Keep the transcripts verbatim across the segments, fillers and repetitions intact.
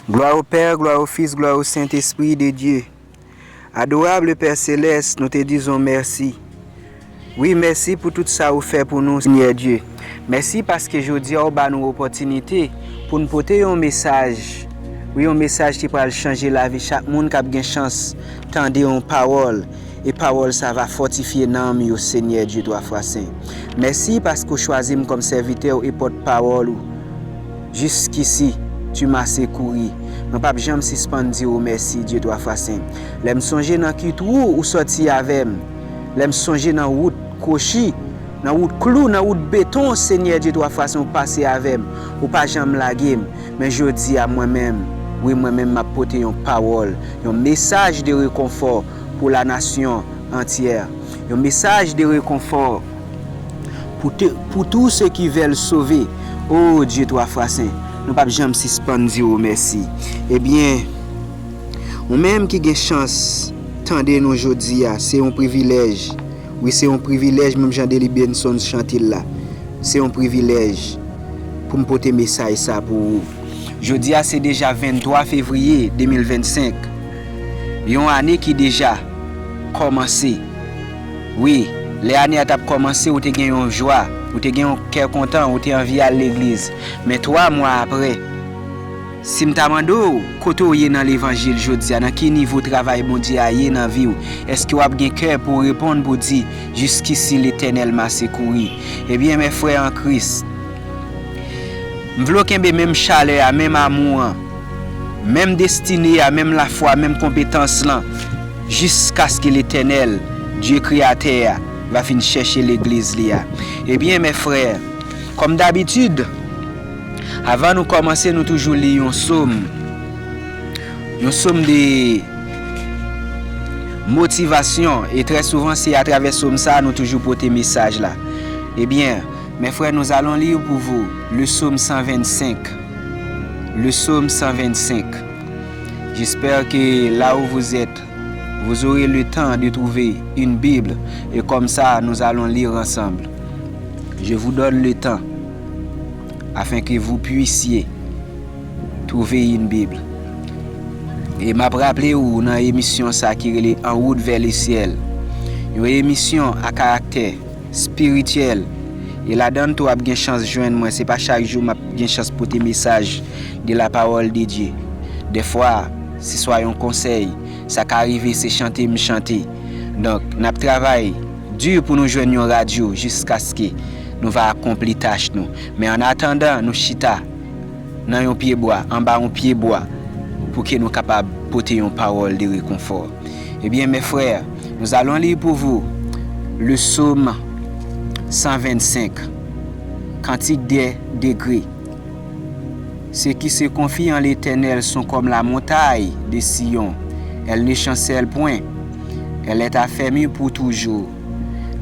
Glwa o Pè, glwa o Fis, glwa o Sentespri de Dye. Adorab Pè Selès, nou te dizon mèsi. Wi, mèsi pou tout sa ou fè pou nou, Senyè Dye. Mèsi paske jodi a ou ba nou opòtinite pou n pote yon mesaj. Wi, yon mesaj ki pral chanje lavi chak moun k ap gen chans tande yon pawòl. E pawòl sa va fòtifye nanm yo, Senyè Dye twa fwa sen. Mèsi paske w chwazi m kòm sèvitè w e pòtpawòl ou. Jiskisi, tu m'as secouru. Mwen p ap janm sispann di w mèsi, Dye twa fwa sen. Lè m sonje nan ki twou ou sòti avè m, lè m sonje nan wout kwochi, nan wout klou, nan wout beton, Senyè Dye twa fwa sen, ou pase avè m, ou pa janm lage m. Men jodi a, mwen menm, wi, mwen menm, m ap pote yon pawòl, yon mesaj de rekonfò pou la nasyon antyè. Yon mesaj de rekonfò pou, te, pou tou se ki vèl sove. O Dye twa fwa sen, nou p ap janm sispann di w mèsi. Ebyen, ou menm ki gen chans tande nou jodi a, se yon privilèj. Wi, se yon privilèj, menm jan Delly Benson chante l la. Se yon privilèj pou m pote mesaj sa pou ou. Jodi a, se deja venntwa fevriye de mil vennsenk. Yon ane ki deja kòmanse. Wi, lè ane a t ap kòmanse, ou te gen yon jwa, ou te gen yon kè kontan, ou te anvi al legliz. Men twa mwa apre, si m ta mande w, kote w ye nan levanjil jodi a, nan ki nivo travay Bondye a ye nan vi w, èske w ap gen kè pou w reponn pou w di, Jiskisi Letènèl m'a secouru? Ebyen, mes frères en Christ, m vle w kenbe menm chalè a, menm amou an, menm destine a, menm lafwa, menm konpetans lan, jiskaske Letènèl, Dye Kreyatè a, va fin chèche legliz li a. Ebyen, mes frères, kòm dabitid, avan nou kòmanse, nou toujou li yon sòm. Yon sòm de motivasyon. E trè souvan, se atravè sòm sa a nou toujou pote mesaj la. Ebyen, mes frères, nous allons lire pour vous le psaume cent vingt-cinq. Le psaume cent vingt-cinq. J'espère que là où vous êtes, vous aurez le temps de trouver une Bible et comme ça, nous allons lire ensemble. Je vous donne le temps afin que vous puissiez trouver une Bible. E m ap raple ou nan emisyon sa ki rele En route vers le ciel. Yon emisyon a karaktè espirityèl. E ladan l tou w ap gen chans jwenn mwen. Se pa chak jou m ap gen chans pote mesaj de la parole de Dieu. Dèfwa, se swa yon konsèy, sa ka rive se chante m chante. Donk, n ap travay di pou nou jwenn yon radyo jiskaske nou va akonpli tach nou. Men an atandan, nou chita nan yon pye bwa, anba yon pye bwa, pou ke nou kapab pote yon pawòl de rekonfò. Ebyen, mes frères, nous allons lire pour vous le psaume cent vingt-cinq, Cantique des degrés. Ceux qui se confient en l'Éternel sont comme la montagne de Sion. Elle ne chancelle point. Elle est affermie pour toujours.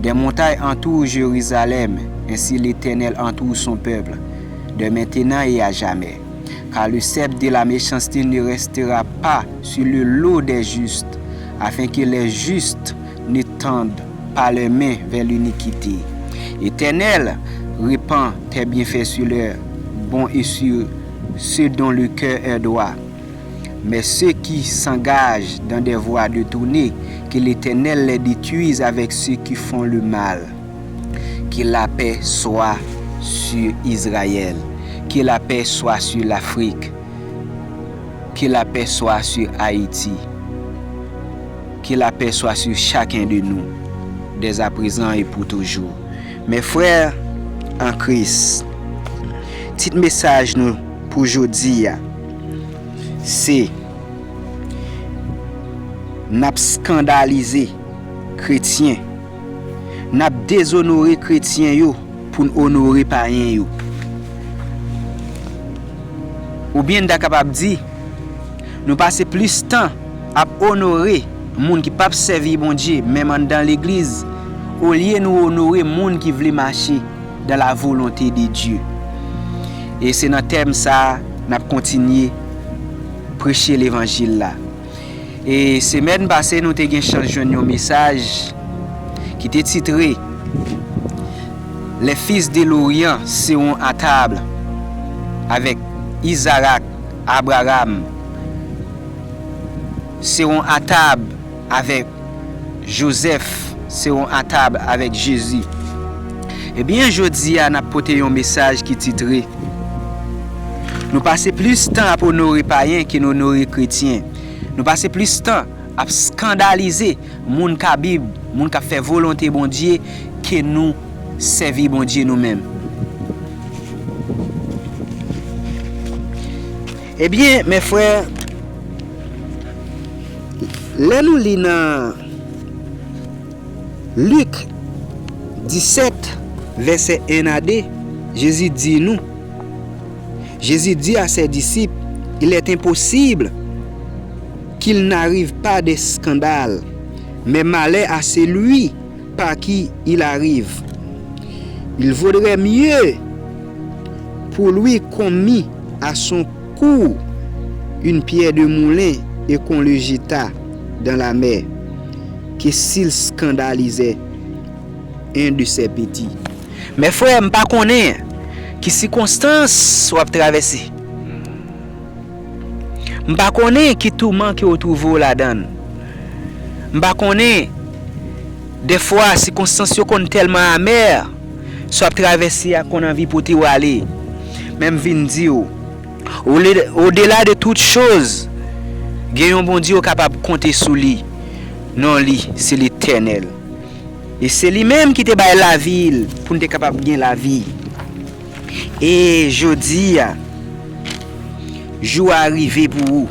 Des montagnes entourent Jérusalem, ainsi l'Éternel entoure son peuple, dès maintenant et à jamais. Car le sceptre de la méchanceté ne restera pas sur le lot des justes, afin que les justes ne tendent pas leurs mains vers l'iniquité. Éternel, répands tes bienfaits sur les bons et sur ceux dont le cœur est droit. Mais ceux qui s'engagent dans des voies détournées, que l'Éternel les détruise avec ceux qui font le mal. Que la paix soit sur Israël. Que la paix soit sur l'Afrique. Que la paix soit sur Haïti. Que la paix soit sur chacun de nous, dès à présent et pour toujours. Mes frères en Christ, tit mesaj nou pou jodi a, se n ap skandalize kretyen, n ap dezonore kretyen yo pou n onore payen yo. Oubyen n ta kapab di, nou pase plis tan ap onore moun ki p ap sèvi Bondye, menm anndan legliz, olye nou onore moun ki vle mache dans la volonté de Dieu. E se nan tèm sa a n ap kontinye preche levanjil la. E semèn pase, nou te gen chans jwenn yon mesaj ki te titre Les fils de l'Orient seront à table avec Isaac Abraram, seront à table avec Joseph, seront à table avec Jésus. Ebyen, jodi a, n ap pote yon mesaj ki titre: Nou pase plis tan ap onore payen ke n onore kretyen. Nou pase plis tan ap eskandalize moun k a Bib, moun k ap fè volonte Bondye, ke nou sèvi Bondye nou menm. Ebyen, mes frères, lè nou li nan Lik disèt, vèsè en a de, Jezi di nou, Jésus dit à ses disciples: Il est impossible qu'il n'arrive pas des scandales, mais malheur à celui par qui il arrive. Il vaudrait mieux pour lui qu'on mît à son cou une pierre de moulin et qu'on le jetât dans la mer, que s'il scandalisait un de ses petits. Men frè, m pa konnen ki sikonstans w ap travèse. M pa konnen ki touman ke w twouve w ladan l. M pa konnen, dèfwa, sikonstans yo konn tèlman amè, sa w ap travèse a konn anvi pote w ale. Men m vin di w, au-delà de toute chose, gen yon Bondye w kapab konte sou li. Non li, se Letènèl. E se li menm ki te bay lavi l pou n te kapab gen lavi. E jodi a, jou a rive pou ou.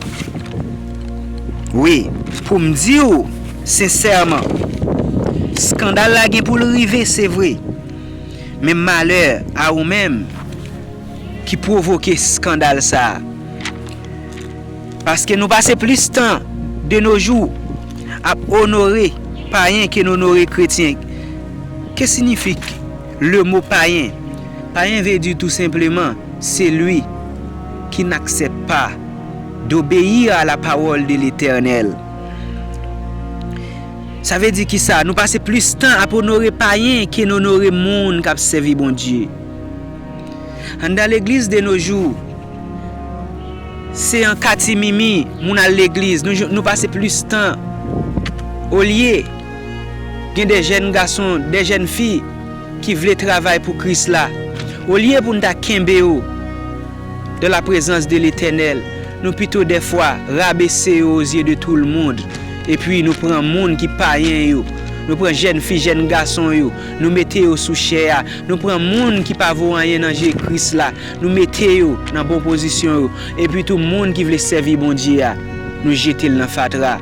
Wi, pou m di w sensèman, eskandal la gen pou l rive, se vre. Men malè a ou menm ki pwovoke eskandal sa a. Paske nou pase plis tan de nos jours ap onore payen ke n onore kretyen. Que signifie le mot païen? Païen veut dire tout simplement celui qui n'accepte pas d'obéir à la parole de l'Éternel. Sa vle di kisa? Nou pase plis tan ap onore payen ke n onore moun k ap sèvi Bondye. Anndan legliz de nos jours, se an katimimi moun al legliz. Nou, nou pase plis tan, olye gen de jèn gason, de jèn fi ki vle travay pou Kris la, olye pou n ta kenbe yo dans la présence de l'Éternel, nou pito dèfwa rabese yo aux yeux de tout le monde. Epi nou pran moun ki payen yo, nou pran jèn fi, jèn gason yo, nou mete yo sou chè a. Nou pran moun ki pa vo anyen nan je Kris la, nou mete yo nan bon pozisyon yo. Epi tou moun ki vle sèvi Bondye a, nou jete l nan fatra.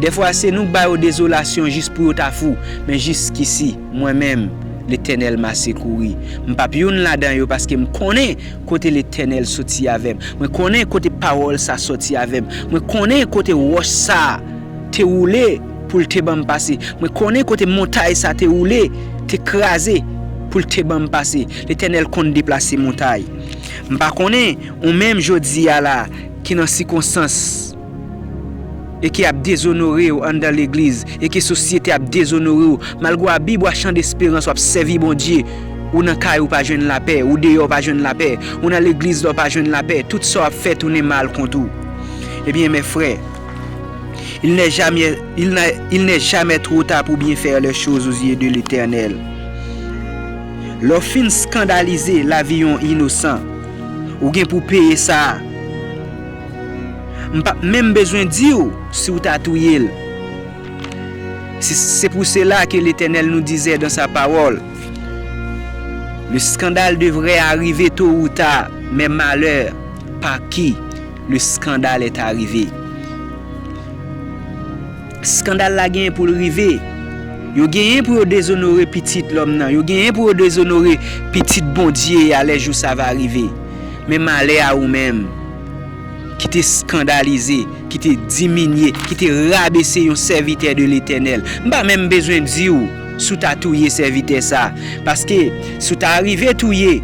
Dèfwa se nou k ba yo dezolasyon jis pou yo ta fou. Men jiskisi, mwen menm, Letènèl m a sekouri. M p ap youn ladan yo paske m konnen kote Letènèl soti avè m. Mwen konnen kote pawòl sa soti avè m. Mwen konnen kote wòch sa te woule pou l te ban m pase. Mwen konnen kote montay sa te woule, te kraze pou l te ban m pase. Letènèl konn deplase montay. M pa konnen ou menm jodi a la ki nan sikonstans e ke ap dezonore w anndan legliz, e ke sosyete ap dezonore w, malgre w a Bib, w a Chan Desperans, w ap sèvi Bondye, ou nan kay ou pa jwenn lapè, ou deyò w pa jwenn lapè, ou nan legliz la w pa jwenn lapè, tout sa w ap fè tounen mal kont ou. Ebyen, mes frères, il n'est jamais, il n'a- il n'est jamais trop tard pour bien faire les choses aux yeux de l'Éternel. Lè w fin eskandalize lavi yon inosan, ou gen pou peye sa a. M p ap menm bezwen di w si w ta touye l. Si c'est pour cela que l'Éternel nous disait dans sa parole, le scandale devrait arriver tôt ou tard, mais malheur par qui le scandale est arrivé. Eskandal la genyen pou l rive. Yo genyen pou yo dezonore pitit lòm nan. Yo genyen pou yo dezonore pitit Bondye a, les jours ça va arriver. Men malè a ou menm ki te eskandalize, ki te diminye, ki te rabese yon sèvitè de Letènèl. M pa menm bezwen di w si w ta touye sèvitè sa. Paske si w ta rive touye,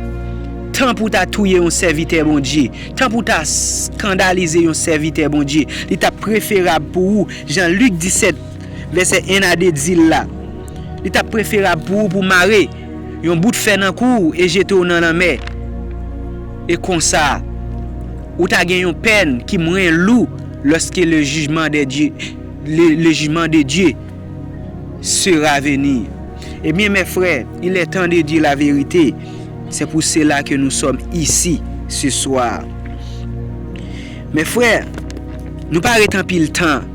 tan pou w ta touye yon sèvitè Bondye, tan pou w ta eskandalize yon sèvitè Bondye, li t ap preferab pou ou, jan Lik disèt, vèsè en a de di l la. Li t ap preferab pou ou pou mare yon bout fè nan kou w e jete w nan lanmè. E konsa, Ou ta gen yon pèn ki mwen lou loske le jijman de Dye, le, le jijman de Dye sera venu. Ebyen, mes frères, il est temps de dire la vérité. C'est pour cela que nous sommes ici ce soir. Mes frères, nou pa ret anpil tan.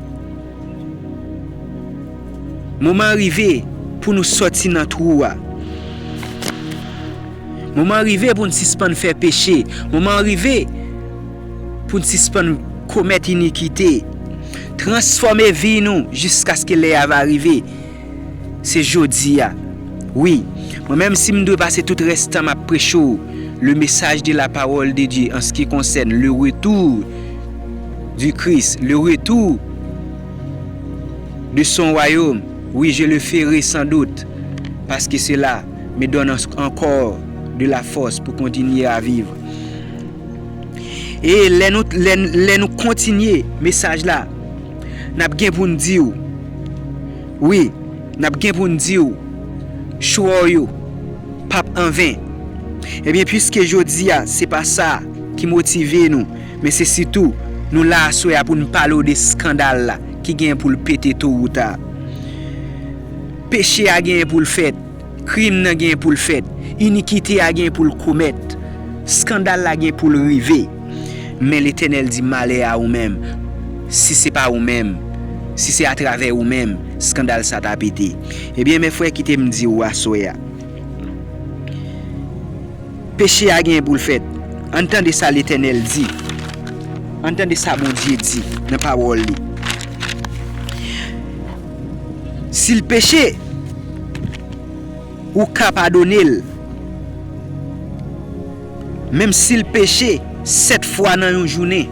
Moman an rive pou nou sòti nan twou a. Moman an rive pou n sispann fè peche. Moman an rive pou n sispann komèt inikite. Transfòme vi nou jiskaske lè a va rive. Se jodi a. Wi, mwen menm si m dwe pase tout rès tan m ap preche w le message de la parole de Dieu en ce qui concerne le retour du Christ, le retour de son royaume, oui, je le ferai sans doute, parce que cela me donne en- encore de la force pour continuer à vivre. E lè nou, lè, lè nou kontinye mesaj la, n ap gen pou n di w, wi, n ap gen pou n di w, chwa w yo p ap anven. Ebyen, piske jodi a, se pa sa ki motive nou, men se sitou nou la aswè a pou n pale w de eskandal la ki gen pou l pete to ou ta. Peche a gen pou l fèt, krim nan gen pou l fèt, inikite a gen pou l komèt, eskandal la gen pou l rive. Men Letènèl di, malè a ou menm, si se pa ou menm, si se atravè ou menm, eskandal sa ta pete. Ebyen, men frè, kite m di w aswè a. Peche a gen pou l fèt. Ann tande sa Letènèl di. Ann tande sa Bondye di nan pawòl li. Si l peche, ou ka padone l. Menm si l peche sèt fwa nan yon jounen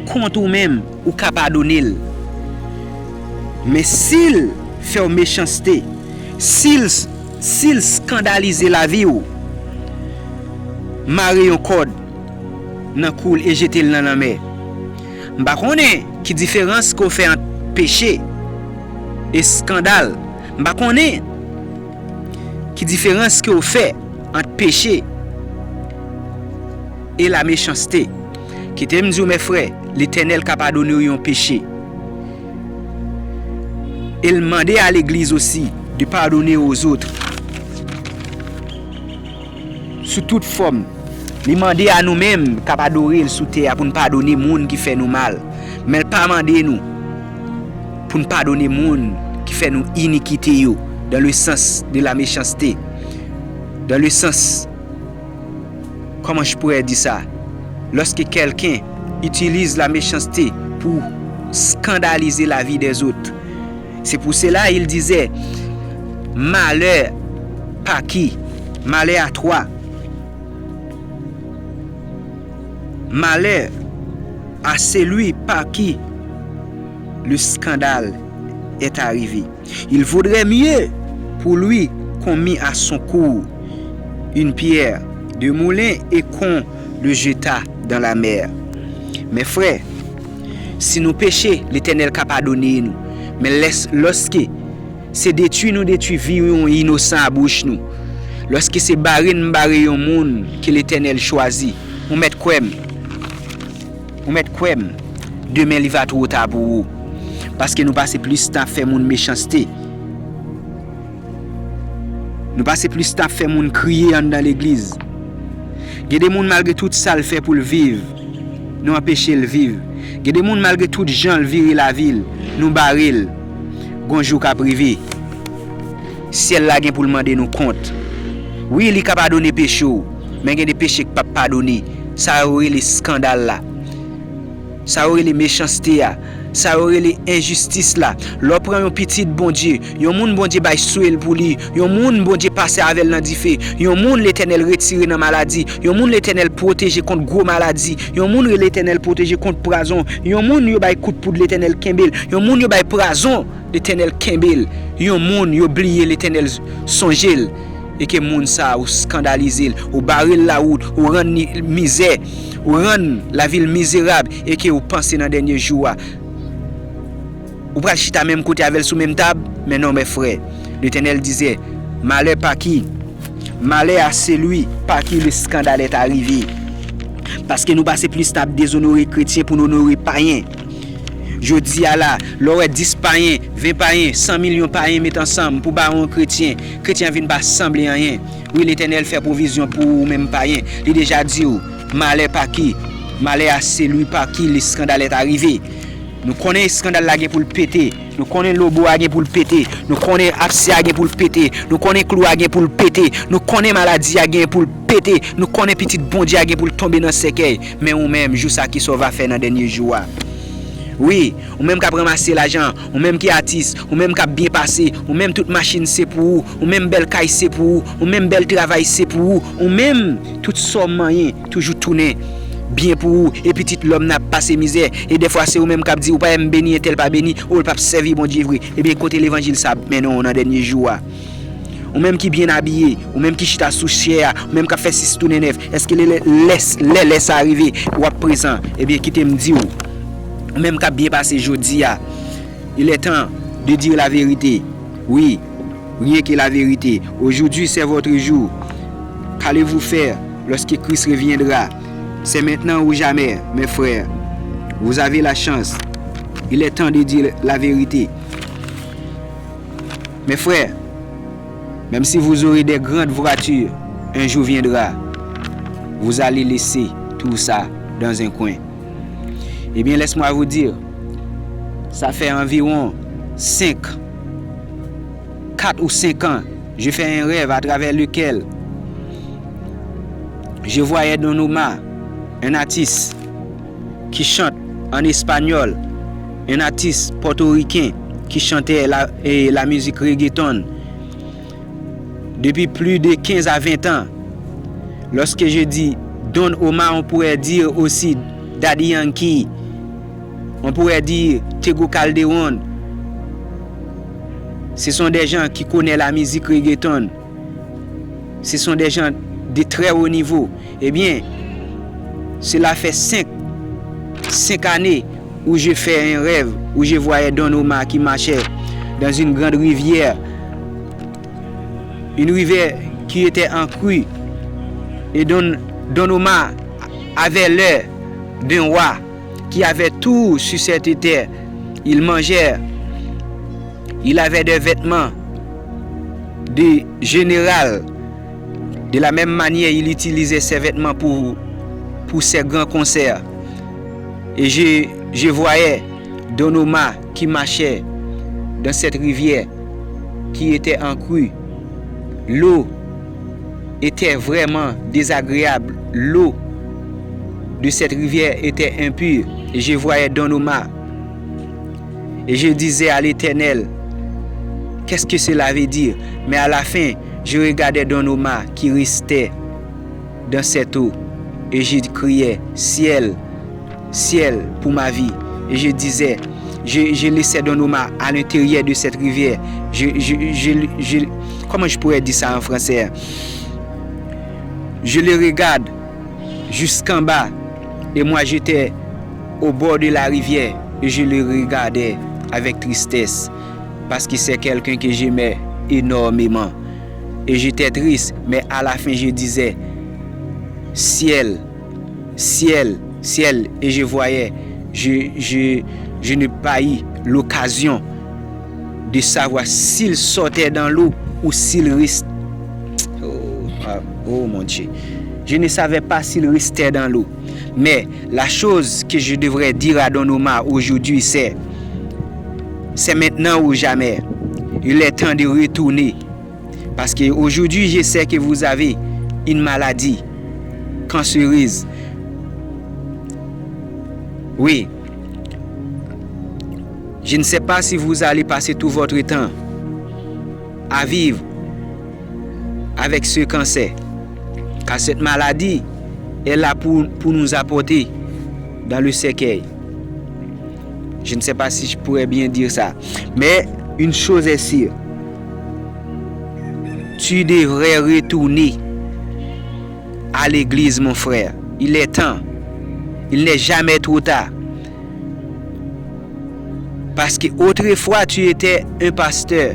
kont ou menm, ou ka padone l. Men si l fè w mechanste, si l, si l eskandalize lavi w, mare yon kòd nan kou l e jete l nan lanmè. M pa konnen ki diferans ke w fè ant peche, eskandal. M pa konnen ki diferans ke w fè ant peche e la mechanste. Kite m di w, mes frères, Letènèl ka padone w yon peche. E l mande a legliz osi de pardonner aux autres. Sou tout fòm, li mande a nou menm k ap adore l sou tè a pou n padone moun ki fè nou mal. Men l pa mande nou pou n padone moun ki fè nou inikite yo, dans le sens de la méchanceté, dans le sens, comment je pourrais dire ça, lorsque quelqu'un utilise la méchanceté pour scandaliser la vie des autres. C'est pour cela il disait, malheur, pa ki, malheur à toi, malheur à celui par qui le scandale est arrivé. Il vaudrait mieux pour lui qu'on mit à son cou une pierre de moulin et qu'on le jeta dans la mer. Mes frères, si nou peche, Letènèl ka padone nou. Men lès, lòske se detwi nou detwi vi yon inosan a bouch nou, lòske se bare n bare yon moun ke Letènèl chwazi, ou mèt kwè m, ou mèt kwè m, demen li va twò ta pou ou. Paske nou pase plis tan ap fè moun mechanste. Nou pase plis tan ap fè moun kriye anndan legliz. Gen de moun, malgre tout sa l fè pou l viv, nou anpeche l viv. Gen de moun, malgre tout jan l vire lavi l, nou bare l. Gon jou k ap rive, syèl la gen pou l mande nou kont. Wi, li ka padone peche w, men gen de peche k p ap padone. Sa yo rele eskandal la. Sa yo rele mechanste a. Sa yo rele enjistis la. Lè w pran yon pitit Bondye, yon moun Bondye bay swen l pou li, yon moun Bondye pase avè l nan dife, yon moun Letènèl retire nan maladi, yon moun Letènèl pwoteje kont gwo maladi, yon moun Letènèl pwoteje kont pwazon, yon moun yo bay kout poud, Letènèl kenbe l, yon moun yo bay pwazon, Letènèl kenbe l, yon moun yo bliye, Letènèl sonje l. E ke moun sa a, ou eskandalize l, ou bare l lawout, ou rann li mizè, ou rann lavi l mizerab, e ke ou panse nan dènye jou a, ou pral chita menm kote avè l sou menm tab? Men non, mes frères. L'Éternel disait, malheur par qui, malheur à celui par qui le scandale est arrivé. Paske nou pase plis tan ap dezonore kretyen pou n onore payen. Jodi a la, lè w wè dis payen, ven payen, san milyon payen met ansanm pou ba yon kretyen, kretyen an vin pa sanble anyen. Wi, Letènèl fè pwovizyon pou ou menm payen. Li deja di w, malè pa ki, malè a se li pa ki leskandal est arrivé. Nou konnen eskandal la gen pou l pete. Nou konnen lobo a gen pou l pete. Nou konnen apse a gen pou l pete. Nou konnen klou a gen pou l pete. Nou konnen maladi a gen pou l pete. Nou konnen pitit Bondye a gen pou l tonbe nan sèkèy. Men ou menm, jou sa, kisa w va fè nan dènye jou a? Wi, ou menm k ap ranmase lajan, ou menm ki atis, ou menm k ap byen pase, ou menm tout machin se pou ou, ou menm bèl kay se pou ou, ou menm bèl travay se pou ou, ou menm tout sa w manyen toujou tounen byen pou ou, e pitit lòm nan ap pase mizè, e dèfwa se ou menm k ap di ou pa wè m beni, entèl pa beni, o l p ap sèvi Bondye vre. Ebyen, kote levanjil sa ap mennen w nan dènye jou a? Ou menm ki byen abiye, ou menm ki chita sou chè a, ou menm k ap fè sis tounen nèf, èske lè, lè, lè, lè sa a rive, w ap prezan? Ebyen, kite m di w, ou menm k ap byen pase jodi a, il est temps de dire la vérité. Oui, rien que la vérité. Aujourd'hui, c'est votre jour. Qu'allez-vous faire lorsque Christ reviendra? C'est maintenant ou jamais, mes frères. Vous avez la chance. Il est temps de dire la vérité. Mes frères, même si vous aurez des grandes voitures, un jour viendra, vous allez laisser tout ça dans un coin. Eh bien, laisse-moi vous dire, ça fait environ cinq, quatre ou cinq ans, je fais un rêve à travers lequel je voyais Don Omar, un artiste qui chante en espagnol, un artiste portoricain qui chantait la, et la musique reggaeton depuis plus de quinze à vingt ans. Lorsque je dis Don Omar, on pourrait dire aussi Daddy Yankee, on pourrait dire Tego Calderon. Ce sont des gens qui connaissent la musique reggaeton. Ce sont des gens de très haut niveau. Eh bien, cela fait cinq, cinq années où je fais un rêve, où je voyais Don Omar qui marchait dans une grande rivière, une rivière qui était en crue. Et Don, Don Omar avait l'air d'un roi qui avait tout sur cette terre. Il mangeait, il avait des vêtements de général. De la même manière, il utilisait ses vêtements pour, pour ses grands concerts. Et je, je voyais Don Omar qui marchait dans cette rivière qui était en crue. L'eau était vraiment désagréable. L'eau de cette rivière était impure. Et je voyais Don Omar. Et je disais à l'Éternel, qu'est-ce que cela veut dire? Mais à la fin, je regardais Don Omar qui restait dans cette eau. Et je criais, ciel, ciel pour ma vie. Et je disais, je, je laissais Don Omar à l'intérieur de cette rivière. Je, je, je, je, comment je pourrais dire ça en français? Je le regarde jusqu'en bas, et moi j'étais au bord de la rivière, et je le regardais avec tristesse, parce que c'est quelqu'un que j'aimais énormément. Et j'étais triste, mais à la fin je disais, ciel, ciel, ciel, et je voyais, je, je, je n'ai pas eu l'occasion de savoir s'il sortait dans l'eau ou s'il reste. Oh, ah, oh mon Dieu. Je ne savais pas s'il restait dans l'eau. Mais la chose que je devrais dire à Don Omar aujourd'hui, c'est, c'est maintenant ou jamais. Il est temps de retourner. Parce que aujourd'hui, je sais que vous avez une maladie cancéreuse. Oui. Je ne sais pas si vous allez passer tout votre temps à vivre avec ce cancer. Car cette maladie est là pour, pour nous apporter dans le cercueil. Je ne sais pas si je pourrais bien dire ça. Mais une chose est sûre. Tu devrais retourner à l'église, mon frère. Il est temps. Il n'est jamais trop tard. Parce que autrefois, tu étais un pasteur.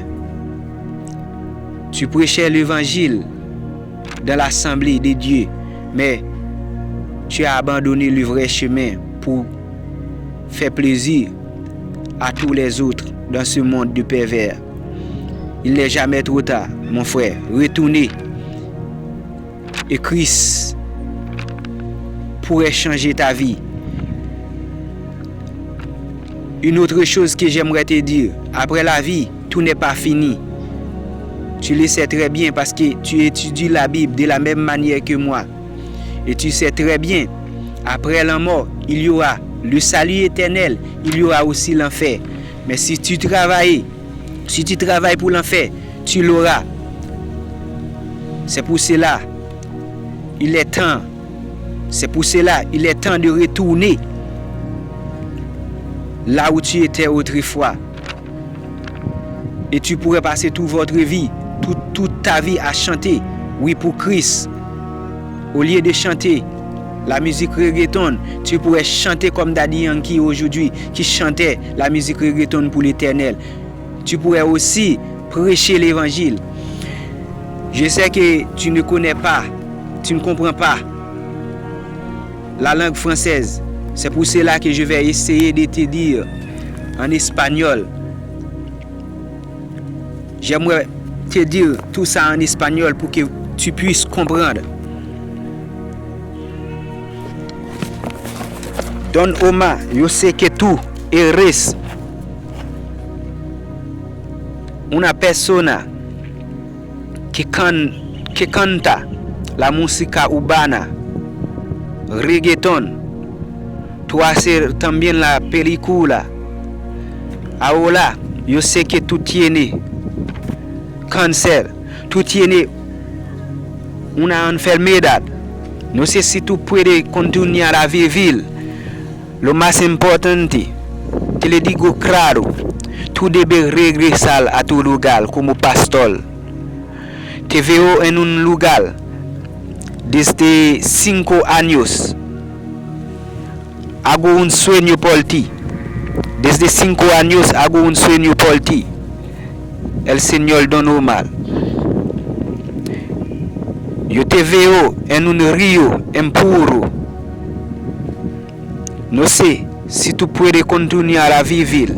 Tu prêchais l'évangile dans l'assemblée de Dieu. Mais Tu as abandonné le vrai chemin pour faire plaisir à tous les autres dans ce monde de pervers. Il n'est jamais trop tard, mon frère. Retournez. Et Christ pourrait changer ta vie. Une autre chose que j'aimerais te dire, après la vie, tout n'est pas fini. Tu le sais très bien parce que tu étudies la Bible de la même manière que moi. Et tu sais très bien, après la mort, il y aura le salut éternel, il y aura aussi l'enfer. Mais si tu travailles, si tu travailles pour l'enfer, tu l'auras. C'est pour cela, il est temps. C'est pour cela, il est temps de retourner là où tu étais autrefois. Et tu pourrais passer toute votre vie, toute, toute ta vie à chanter, oui, pour Christ. Au lieu de chanter la musique reggaeton, tu pourrais chanter comme Daddy Yankee aujourd'hui, qui chantait la musique reggaeton pour l'Éternel. Tu pourrais aussi prêcher l'évangile. Je sais que tu ne connais pas, tu ne comprends pas la langue française. C'est pour cela que je vais essayer de te dire en espagnol. J'aimerais te dire tout ça en espagnol pour que tu puisses comprendre. Don Omar, yo sé que tú eres una persona que can-, que canta la música urbana, reggaeton, tú haces también la película. Ahora, yo sé que tú tienes cáncer, tú tienes una enfermedad. No sé si tú puedes continuar a vivir. Lo más importante, te le digo claro, tú debes regresar a tu lugar como pastor. Te veo en un lugar desde cinco años. Hago un sueño por ti. Desde cinco años hago un sueño por ti. El Señor Don Omar. Yo te veo en un río impuro. No sé si tú puedes continuar a vivir.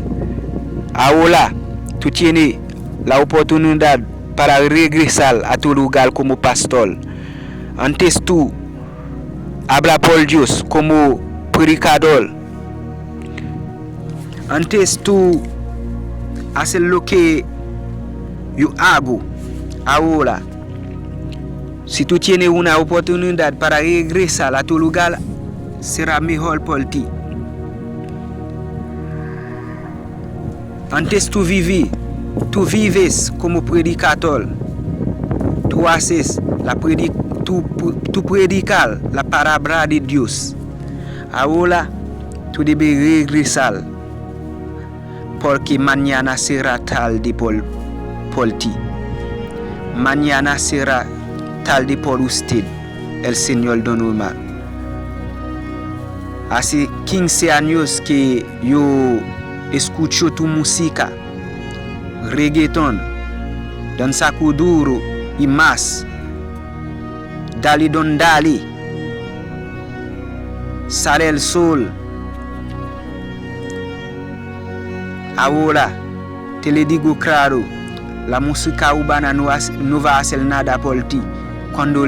Ahora, tú tienes la oportunidad para regresar a tu lugar como pastor. Antes tú habla por Dios como predicador. Antes tú hacer lo que yo hago ahora. Si tú tienes una oportunidad para regresar a tu lugar, será mejor por ti. Antes tú vivi, tú vives como predicador. Tú haces la predi-, tú, tú predicar la palabra de Dios. Ahora tú debes regresar. Porque mañana será tarde por, por ti. Mañana será tarde por usted, el Señor Don Omar. Hace quince años que yo escucho tu música, reggaeton, danza kuduro y más. Dale don dale. Sale el sol. Ahora, te le digo claro, la música urbana no, hace, no va a hacer nada por ti cuando,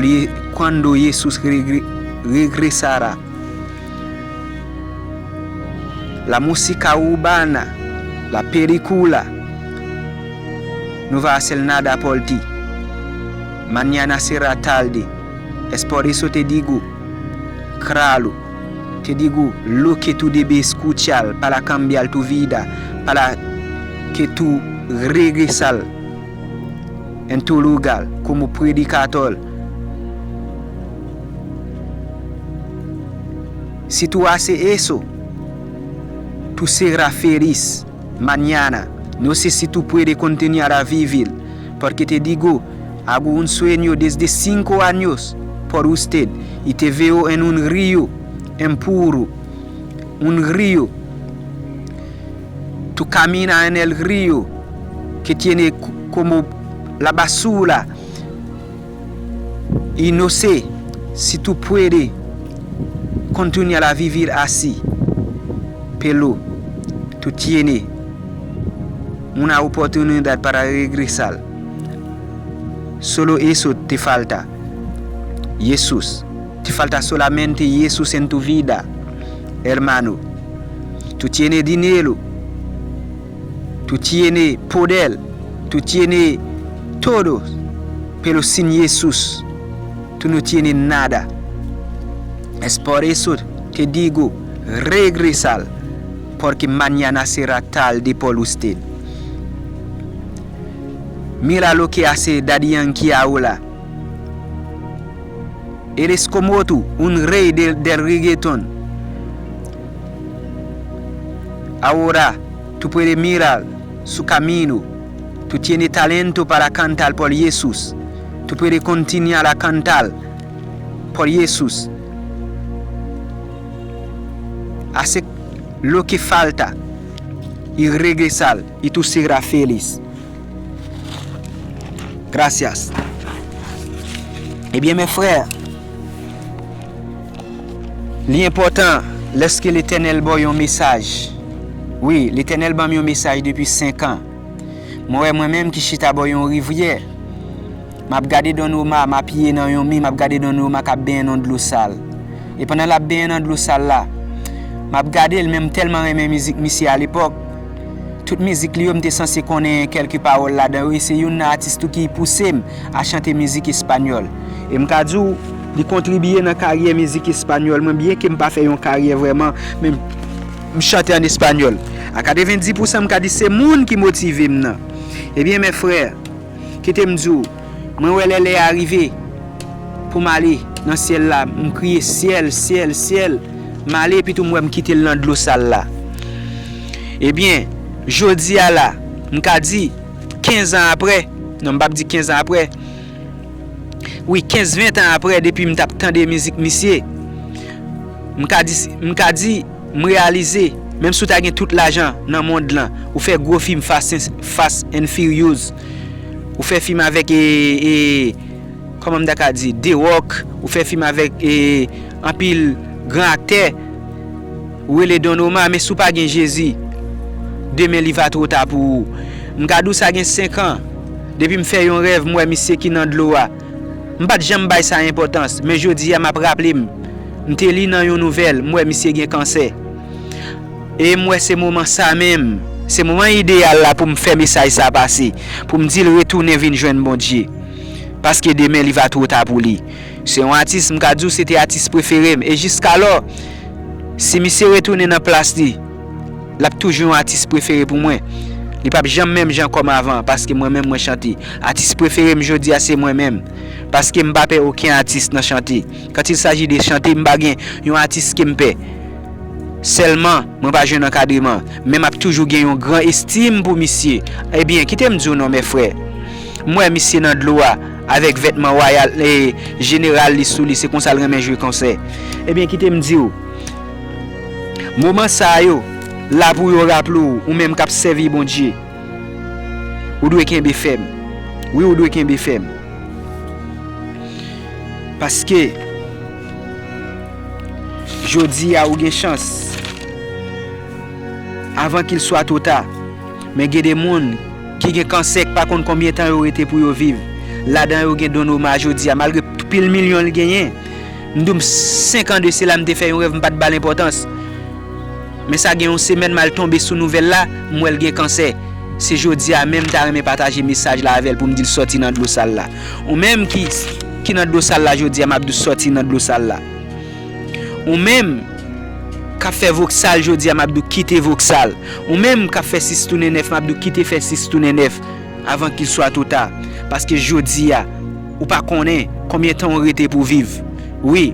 cuando Jesús regre, regresará. La música urbana, la película, no va a hacer nada por ti. Mañana será tarde. Es por eso te digo, claro, te digo lo que tú debes escuchar para cambiar tu vida, para que tú regresar en tu lugar como predicador. Si tú haces eso, tú serás feliz mañana. No sé si tú puedes continuar a vivir, porque te digo, hago un sueño desde cinco años por usted, y te veo en un río impuro, un río. Tú caminas en el río que tiene como la basura. Y no sé si tú puedes continuar a vivir así, pero tú tienes una oportunidad para regresar. Solo eso te falta. Jesús. Te falta solamente Jesús en tu vida, hermano. Tú tienes dinero. Tú tienes poder. Tú tienes todo. Pero sin Jesús, tú no tienes nada. Es por eso te digo, regresar, porque mañana será tarde por usted. Mira lo que hace Daddy Yankee ahora. Eres como tú, un rey del, del reggaetón. Ahora tú puedes mirar su camino. Tú tienes talento para cantar por Jesús. Tú puedes continuar a cantar por Jesús. Hace lo que falta y regresar y tú serás feliz. Gracias. Ebyen, mes frères, li enpòtan lèske Letènèl ba w yon mesaj. Wi, Letènèl ban m yon mesaj depi senk an. Mwen wè mwen menm ki chita bò yon rivyè. M ap gade Don Omar, m apiye nan yon mi, m ap gade Don Omar k ap benyen nan dlo sal. E pandan l ap benyen nan dlo sal la, m ap gade l, men m tèlman renmen mizik misye alepòk. Tout mizik li yo, m te sanse konnen kèlke pawòl ladan yo, e se youn nan atis tou ki pouse m a chante mizik espanyòl. E m ka di w, li kontribye nan karyè mizik espanyòl mwen, byenke m pa fè yon karyè vrèman, men m chante ann espanyòl. A katrevenndis pousan, m ka di se moun ki motive m nan. Ebyen, mes frères, kite m di w, mwen wè lè lè a rive pou m ale nan syèl la, m kriye, syèl, syèl, syèl, m ale, epi tou m wè m kite l nan dlo sal la. Ebyen, jodi a la, m ka di, kenz an aprè, non, m p ap di kenz an aprè, wi, kenz, ven tan aprè, depi m t ap tande mizik misye, m ka di, m ka di, m reyalize, menm si w ta gen tout lajan nan mond lan, ou fè gwo fim Fast and, Fast and Furious, ou fè fim avèk, e, e, kòman m ta ka di, The Rock, ou fè fim avèk, e, anpil gran aktè, ou rele Don Omar, men si w pa gen Jezi, demen li va two ta pou ou. M ka di w sa gen senk an, depi m fè yon rèv, m wè misye ki nan dlo a. M pa t janm bay sa enpòtans, men jodi a m ap raple m. M te li nan yon nouvèl, m wè misye gen kansè. E m wè se moman sa menm, se moman ideyal la pou m fè mesaj sa pase, pou m di l retounen vin jwenn Bondye. Paske demen li va two ta pou li. Se yon atis, m ka di w, se te atis prefere m. E jiskalò, si misye retounen nan plas li, l ap toujou yon atis prefere pou mwen. Li p ap janm menm jan kòm avan, paske mwen menm mwen chante. Atis prefere m jodi a se mwen menm. Paske m pa pè okenn atis nan chante. Quand il s'agit de chante, m pa gen yon atis ke m pè. Sèlman, mwen pa jwenn ankadreman, men m ap toujou gen yon gran estim pou misye. Ebyen, kite m di w non, mes frères. M wè misye nan dlo a, avèk vètman wayal, e, jeneral li sou li, se konsa l renmen jwe konsè. Ebyen, kite m di w, moman sa yo la pou yo raple w, ou menm k ap sèvi Bondye, ou dwe kenbe fèm. Wi, ou dwe kenbe fèm. Paske jodi a ou gen chans, avant qu'il soit trop tard. Men gen de moun ki gen kansè k pa konn konbyen tan yo rete pou yo viv. Ladan yo gen Don Omar jodi a, malgre pil milyon l genyen. M di w, senk an de sila, m te fè yon rèv, m pa t ba l enpòtans. Men sa gen yon semèn, m al tonbe sou nouvèl la, m wè l gen kansè. Se jodi a menm m ta renmen pataje mesaj la avè l pou m di l sòti nan dlo sal la. Ou menm ki, ki nan dlo sal la jodi a, m ap di w sòti nan dlo sal la. Ou menm k ap fè voksal jodi a, m ap di w kite voksal. Ou menm k ap fè sis tounen nèf, m ap di w kite fè sis tounen nèf avant qu'il soit trop tard. Paske jodi a, ou pa konnen konbyen tan w rete pou viv. Wi.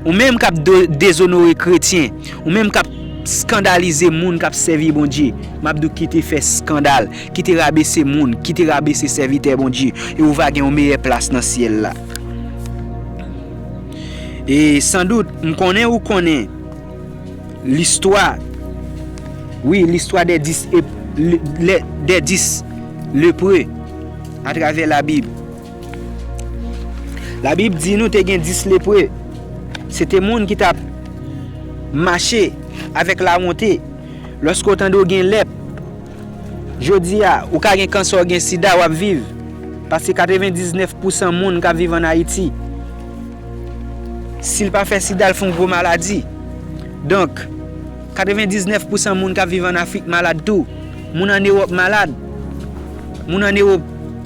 Ou menm k ap do-, dezonore kretyen, ou menm k ap skandalize moun k ap sèvi Bondye, m ap di w kite fè skandal, kite rabese moun, kite rabese sèvitè Bondye, e ou va gen yon meyè plas nan syèl la. E sandout, m konnen ou konnen listwa, wi, listwa dè dis, e, le, le, dè dis lepre atravè Labib. Labib di nou te gen dis lepre. Se te moun ki t ap mache avèk lawonte. Lòske w tande w gen lèp, jodi a, ou ka gen kansè, w gen sida, w ap viv. Paske katrevendiznèf pousan moun k ap viv ann Ayiti, si l pa fè sida, l fè yon gwo maladi. Donk, katrevendiznèf pousan moun k ap viv ann Afrik malad tou. Moun ann Ewòp malad. Moun ann Ewòp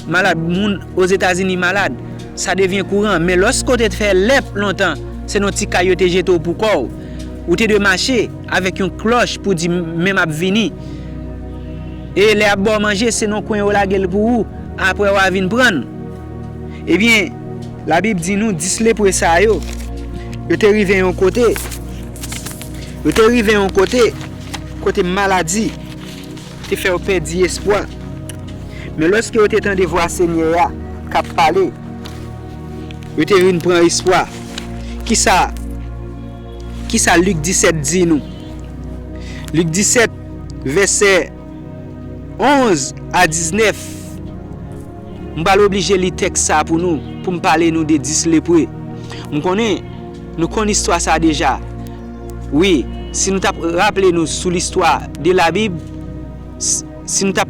malad. Moun Ozetazini malad. Sa devyen kouran. Men lòske w te fè lèp lontan, se nan ti kay yo te jete w pou kò w. Ou te dwe mache avèk yon klòch pou di, "Men m ap vini." E lè y ap ba w manje, se nan kwen yo lage l pou ou, apre w a vin pran l. Ebyen, Labib di nou dis lepre sa yo, yo te rive yon kote, yo te rive yon kote, kote maladi te fè yo pèdi espwa. Men lòske yo te tande vwa Senyè a k ap pale, yo te vin pran espwa. Kisa, kisa Lik disèt di nou? Lik disèt, vèsè onz a diznèf. M pral oblije li tèks sa pou nou, pou m pale nou de dis lepre. M konnen, nou konn istwa sa deja. Wi, si nou t ap raple nou sou listwa de Labib, s- si nou t ap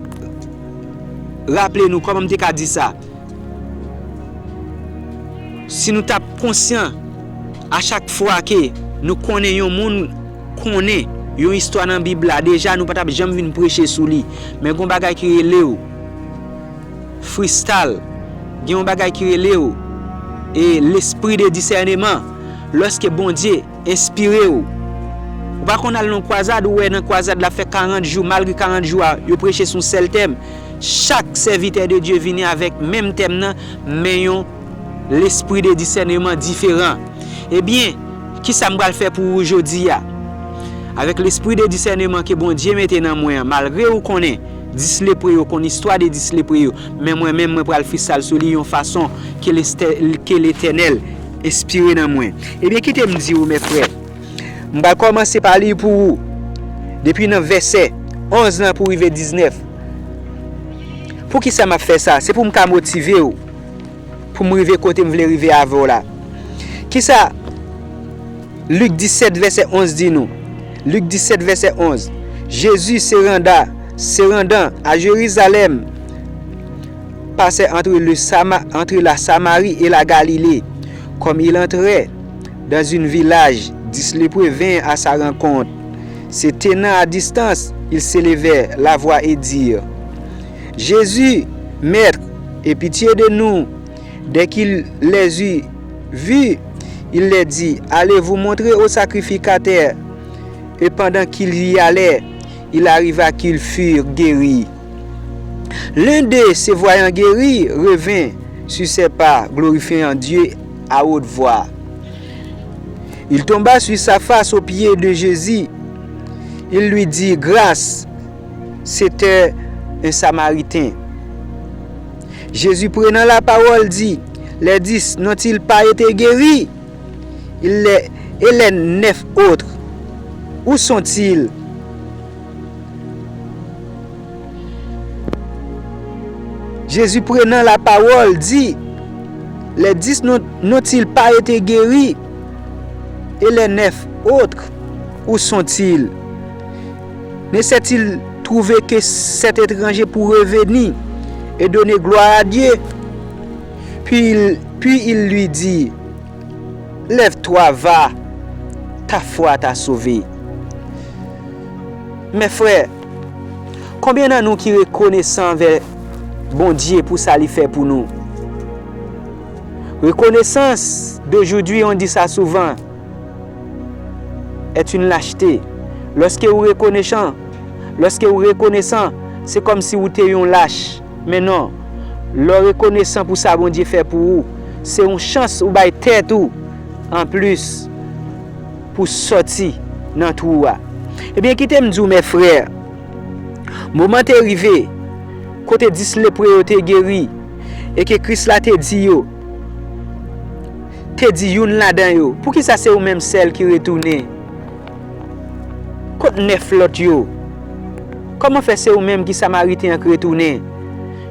raple nou, kòman m te ka di sa? Si nou t ap konsyan a chak fwa ke nou konnen yon moun konnen yon istwa nan Bib la, deja nou pa t ap janm vin preche sou li. Men gon bagay ki rele w fristal. Gen yon bagay ki rele w, e, lespri de disèneman. Lòske Bondye enspire w, ou pa konn al nan kwazad, ou wè nan kwazad la fè karant jou, malgre karant jou a, yo preche sou sèl tèm. Chak sèvitè de Dye vini avèk menm tèm nan, men yon lespri de disèneman diferan. Ebyen, kisa m pral fè pou ou jodi a? Avèk lespri de disèneman ke Bondye mete nan mwen an, malgre ou konnen dis lepre yo, konn istwa de dis lepre yo, men mwen menm, mwen pral fristal sou li yon fason ke lestè- ke Letènèl enspire nan mwen. Ebyen, kite m di ou, mè frè, m pral kòmanse pa li pou ou, depi nan vèsè onz lan pou rive diznèf. Poukisa m ap fè sa? Se pou m ka motive w, pou m rive kote m vle rive avè w la. Kisa Lik disèt vèsè onz di nou? Lik disèt vèsè onz. Jésus se rendant, se rendant à Jérusalem, passait entre le Sama- entre la Samarie et la Galilée. Comme il entrait dans un village, dix lépreux vinrent à sa rencontre. Se tenant à distance, ils s'élevèrent la voix et dirent, Jésus, Maître, aie pitié de nous. Dès qu'il les eut vus, il leur dit, allez vous montrer au sacrificateur. Et pendant qu'ils y allaient, il arriva qu'ils furent guéris. L'un d'eux, se voyant guéri, revint sur ses pas, glorifiant Dieu à haute voix. Il tomba sur sa face aux pieds de Jésus. Il lui dit grâce. C'était un Samaritain. Jésus, prenant la parole, dit, les dix n'ont-ils pas été guéris? Et les, et les neuf autres, où sont-ils? Jésus, prenant la parole, dit, les dix n'ont- n'ont-ils pas été guéris? Et les neuf autres, où sont-ils? Ne s'est-il trouvé que sept étrangers pour revenir et donner gloire à Dieu? Puis il, puis il lui dit, lève-toi, va, ta foi t'a sauvé. Mes frères, konbyen nan nou ki rekonesan anvè Bondye pou sa li fè pou nou? Reconnaissance d'aujourd'hui, on dit ça souvent, est une lâcheté. Lòske ou rekonesan, lòske ou rekonesan, se kòmsi ou te yon lach. Men non, lè w rekonesan pou sa Bondye fè pou ou, se yon chans ou bay tèt ou anplis pou sòti nan twou a. Ebyen, kite m di w, mes frères, moman te rive kote dis lepre yo te geri e ke Kris la te di yo, te di youn ladan yo, poukisa se ou menm sèl ki retounen? Kot nèf lòt yo? Kòman fè se ou menm ki Samariten an k retounen?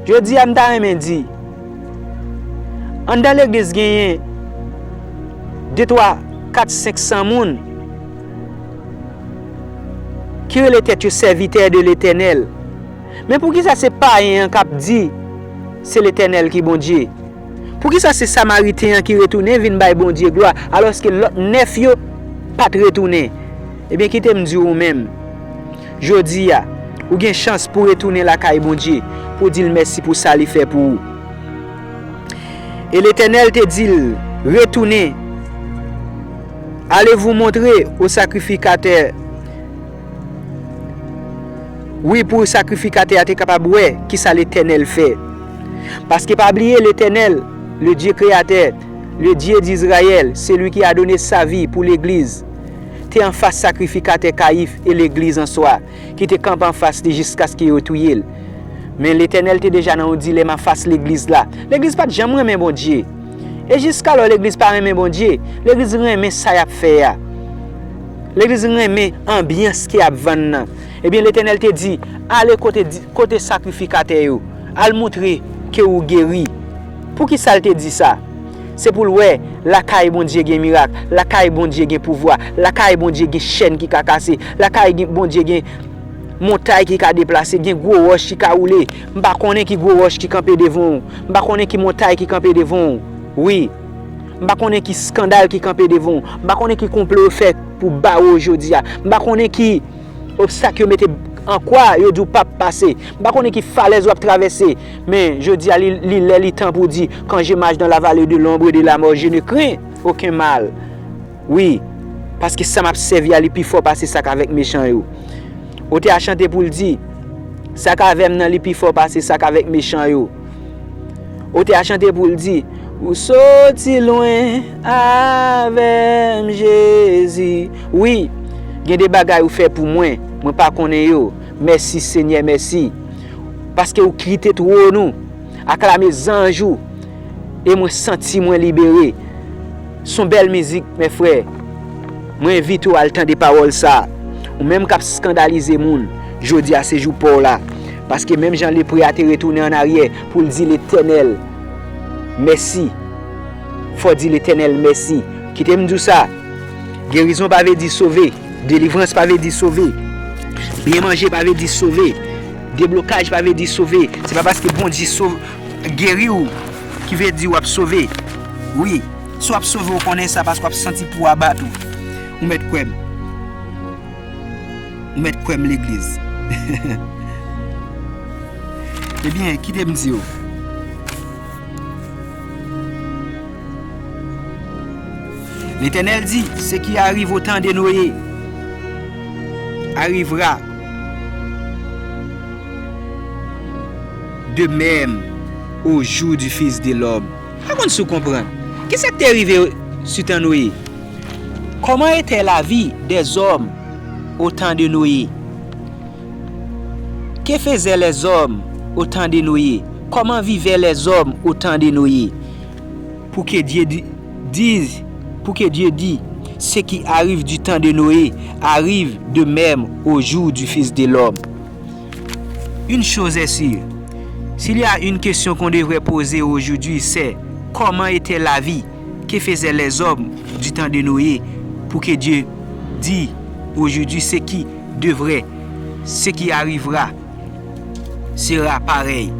Jodi a, m ta renmen di, anndan legliz genyen de, twa, kat, senk san moun. ki rele tèt yo sèvitè de Letènèl. Men poukisa se payen an k ap di se Letènèl ki Bondye? Poukisa se Samariten an ki retounen vin bay Bondye glwa, alòske lòt nèf yo pa t retounen? Ebyen, kite m di w ou menm, jodi a, ou gen chans pou retounen lakay Bondye, pou w di l mèsi pou sa li fè pou ou. E Letènèl te di l, Retourne, allez vous montrer au sacrificateur. Wi, pou sakrifikatè a te kapab wè kisa Letènèl fè. Paske pa bliye, Letènèl, le Dieu créateur, le Dieu d'Israël, celui qui a donné sa vie pour l'Église, te anfas sakrifikatè Kayif e legliz an swa, ki te kanpe anfas li jiskaske yo touye l. Men Letènèl te deja nan yon dilèm anfas legliz la. Legliz pa t janm renmen Bondye. E jiskalò legliz pa renmen Bondye. Legliz renmen sa y ap fè a. Legliz renmen anbyans ke y ap vann nan. Ebyen, Letènèl te di, Ale kote, kote sakrifikatè yo. Al montre ke ou geri. Poukisa l te di sa? Se pou l wè lakay Bondye gen mirak, lakay Bondye gen pouvwa, lakay Bondye gen chèn ki ka kase, lakay gen, Bondye gen montay ki ka deplase, gen gwo wòch ki ka woule. M pa konnen ki gwo wòch ki kanpe devan w. M pa konnen ki montay ki kanpe devan w. Wi. M pa konnen ki eskandal ki kanpe devan w. M pa konnen ki konplo yo fè pou bare w jodi a. M pa konnen ki obstak yo mete an kwa, yo di w p ap pase. M pa konnen ki falèz w ap travèse. Men, jodi a, li, li lè, li tan pou w di, Quand je marche dans la vallée de l'ombre de la mort, je ne crains aucun mal. Wi, paske sa m ap sèvi a, li pi fò pase sa k avèk mechan yo. Otè a chante pou l di, Sa k avè m nan, li pi fò pase sa k avèk mechan yo. Otè a chante pou l di, Ou soti lwen avè m, Jezi. Wi, gen de bagay ou fè pou mwen, mwen pa konnen yo. Mèsi, Senyè, mèsi. Paske ou kite twòn ou. Aklame zanj ou, e mwen santi mwen libere. Se yon bèl mizik, men frè. Mwen envite w al tande pawòl sa a. Ou menm k ap eskandalize moun, jodi a se jou pa w la. Paske menm jan lepre a te retounen ann aryè pou l di Letènèl mèsi, fò w di Letènèl mèsi. Kite m di w sa, gerizon pa vle di sove. Delivrans pa vle di sove. Byen manje pa vle di sove. Deblokaj pa vle di sove. Se pa paske Bondye sov-, geri w ki vle di w ap sove. Wi, si w ap sove, w konnen sa paske w ap santi pou w abat ou. Ou mèt kwè m. Ou mèt kwè m, legliz. Ebyen, kite m di w. L'Éternel dit, Ce qui arrive au temps de Noé arrivera de même au jour du Fils de l'homme. Pa konn si w konprann. Kisa k te rive sou tan Noye? Comment était la vie des hommes au temps de Noé? Que faisaient les hommes au temps de Noé? Comment vivaient les hommes au temps de Noé? Pour que Dieu di-, dise, pour que Dieu dit, ce qui arrive du temps de Noé arrive de même au jour du Fils de l'homme. Une chose est sûre, s'il y a une question qu'on devrait poser aujourd'hui, c'est comment était la vie que faisaient les hommes du temps de Noé pour que Dieu dit aujourd'hui ce qui devrait, ce qui arrivera sera pareil.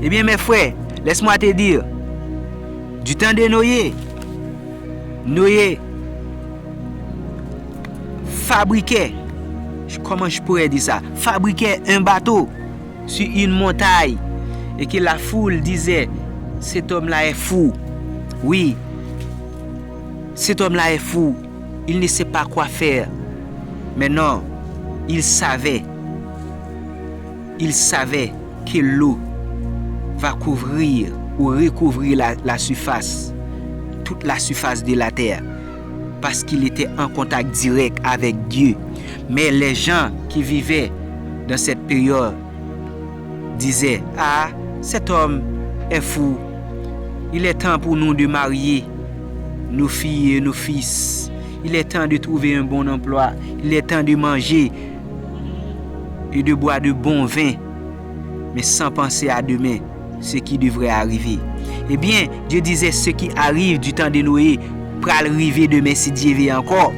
Eh bien, mes frères, laisse-moi te dire, du temps de Noé, Noé fabriquait, comment je pourrais dire ça, fabriquait un bateau sur une montagne et que la foule disait, Cet homme-là est fou. Oui, cet homme-là est fou. Il ne sait pas quoi faire. Mais non, il savait. Il savait que l'eau va couvrir ou recouvrir la, la surface, toute la surface de la terre, parce qu'il était en contact direct avec Dieu. Mais les gens qui vivaient dans cette période disaient, Ah, cet homme est fou. Il est temps pour nous de marier nos filles et nos fils. Il est temps de trouver un bon emploi. Il est temps de manger et de boire de bon vin, mais sans penser à demain, ce qui devrait arriver. Eh bien, Dieu disait, ce qui arrive du temps de Noé pral rive demen si Dye vle ankò.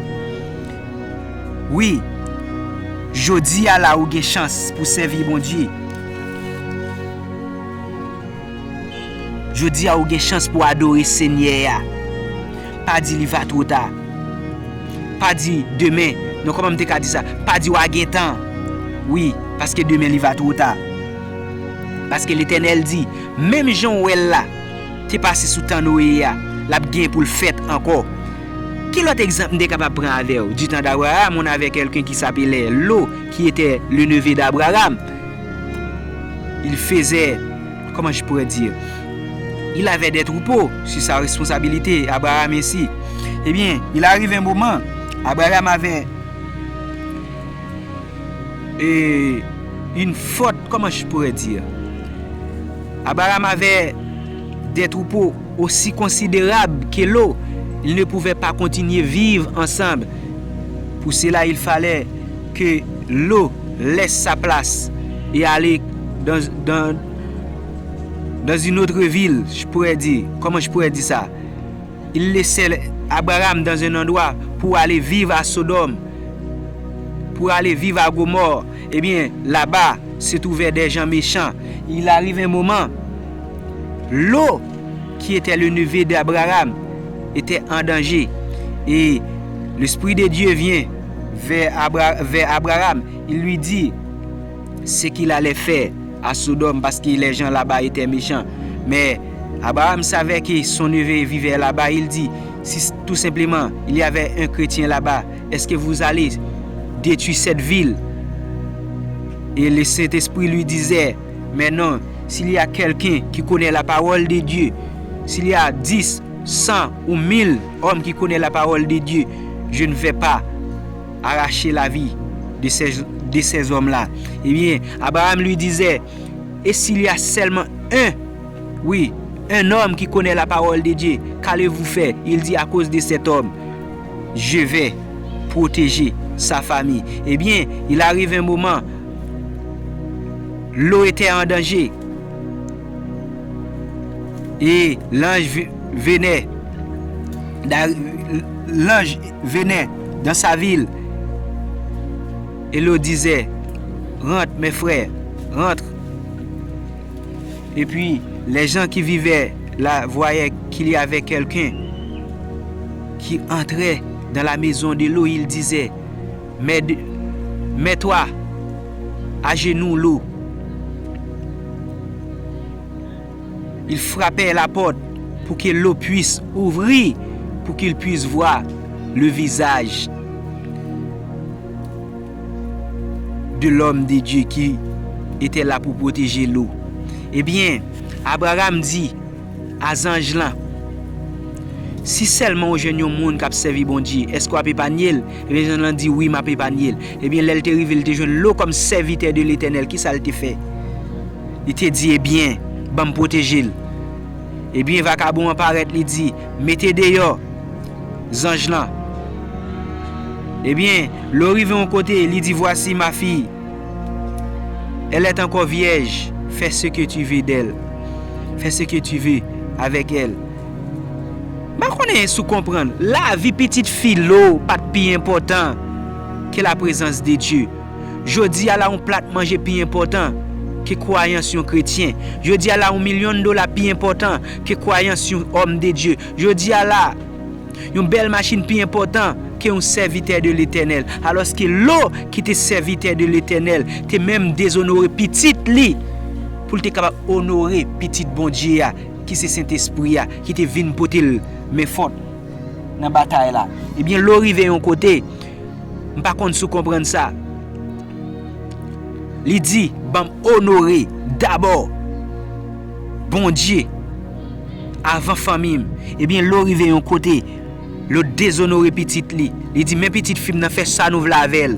Wi, Jodi a la ou gen chans pou sèvi Bondye. Jodi a ou gen chans pou adore Senyè a. Pa di li va twò ta. Pa di demen. Non, kòman m te ka di sa? Pa di w a gen tan. Wi, paske demen li va twò ta. Paske Letènèl di, menm jan w wè l la te pase sou tan Noye a, l ap gen pou l fèt ankò. Ki lòt egzanp m te kapab pran avè w? Du temps d'Abraham, on avait quelqu'un qui s'appelait Lot, qui était le neveu d'Abraham. Il faisait, comment je pourrais dire, il avait des troupeaux sur sa responsabilité, Abraham ainsi. Eh bien, il arrive un moment, Abraham avait euh, une forte, comment je pourrais dire, Abraham avait des troupeaux aussi considérables que Lot. Ils ne pouvaient pas continuer vivre ensemble. Pour cela, il fallait que Lot laisse sa place et aller dans, dans, dans une autre ville, je pourrais dire. Comment je pourrais dire ça? Il laissait Abraham dans un endroit pour aller vivre à Sodome, pour aller vivre à Gomorrhe. Eh bien, là-bas se trouvaient des gens méchants. Il arrive un moment, Lot, qui était le neveu d'Abraham, était en danger. Et l'Esprit de Dieu vient vers, Abra- vers Abraham. Il lui dit ce qu'il allait faire à Sodome parce que les gens là-bas étaient méchants. Mais Abraham savait que son neveu vivait là-bas. Il dit, si tout simplement il y avait un chrétien là-bas, est-ce que vous allez détruire cette ville? Et le Saint-Esprit lui disait, mais non, s'il y a quelqu'un qui connaît la parole de Dieu, s'il y a dix, cent ou mille hommes qui connaissent la parole de Dieu, je ne vais pas arracher la vie de ces, de ces hommes-là. Eh bien, Abraham lui disait, et s'il y a seulement un, oui, un homme qui connaît la parole de Dieu, qu'allez-vous faire? Il dit, à cause de cet homme, je vais protéger sa famille. Eh bien, il arrive un moment, Lot était en danger. Et l'ange venait, l'ange venait dans sa ville et Lot disait, rentre, mes frères, rentre. Et puis, les gens qui vivaient là voyaient qu'il y avait quelqu'un qui entrait dans la maison de Lot. Il disait, mets, mets-toi à genoux, Lot. Il frappait la porte pour que Lot puisse ouvrir, pour qu'il puisse voir le visage de l'homme de Dieu qui était là pour protéger Lot. Ebyen, Abraham di a zanj lan, si sèlman w jwenn yon moun k ap sèvi Bondye, èske w ap epanye l? Ebyen, zanj lan di, wi, m ap epanye l. Ebyen, lè l te rive, l te jwenn Lot kòm sèvitè de Letènèl, kisa l te fè? Li te di, ebyen, ban m pwoteje l. Ebyen, vakabon an parèt, li di, mete deyò zanj lan. Ebyen, Lot rive yon kote, li di, voici ma fille, elle est encore vierge, fais ce que tu veux d'elle, fais ce que tu veux avec elle. M pa konnen si w konprann, lavi pitit fi Lot pa t pi enpòtan ke la prezans de Dye. Jodi a la, yon plat manje pi enpòtan ke kwayans yon kretyen. Jodi a la, yon milyon dola pi enpòtan ke kwayans yon òm de Dye. Jodi a la, yon bèl machin pi enpòtan ke yon sèvitè de Letènèl. Alòske Lot, ki te sèvitè de Letènèl, te menm dezonore pitit li pou l te kapab onore pitit Bondye a, ki se Sentespri a, ki te vin pote l men fòt nan batay la. Ebyen, Lot rive yon kote, m pa konn si w konprann sa. Li di, ban m onore dabò Bondye avan fanmi m. Ebyen, Lot rive yon kote, Lot dezonore pitit li. Li di, men pitit fi m nan, fè sa nou vle avè l.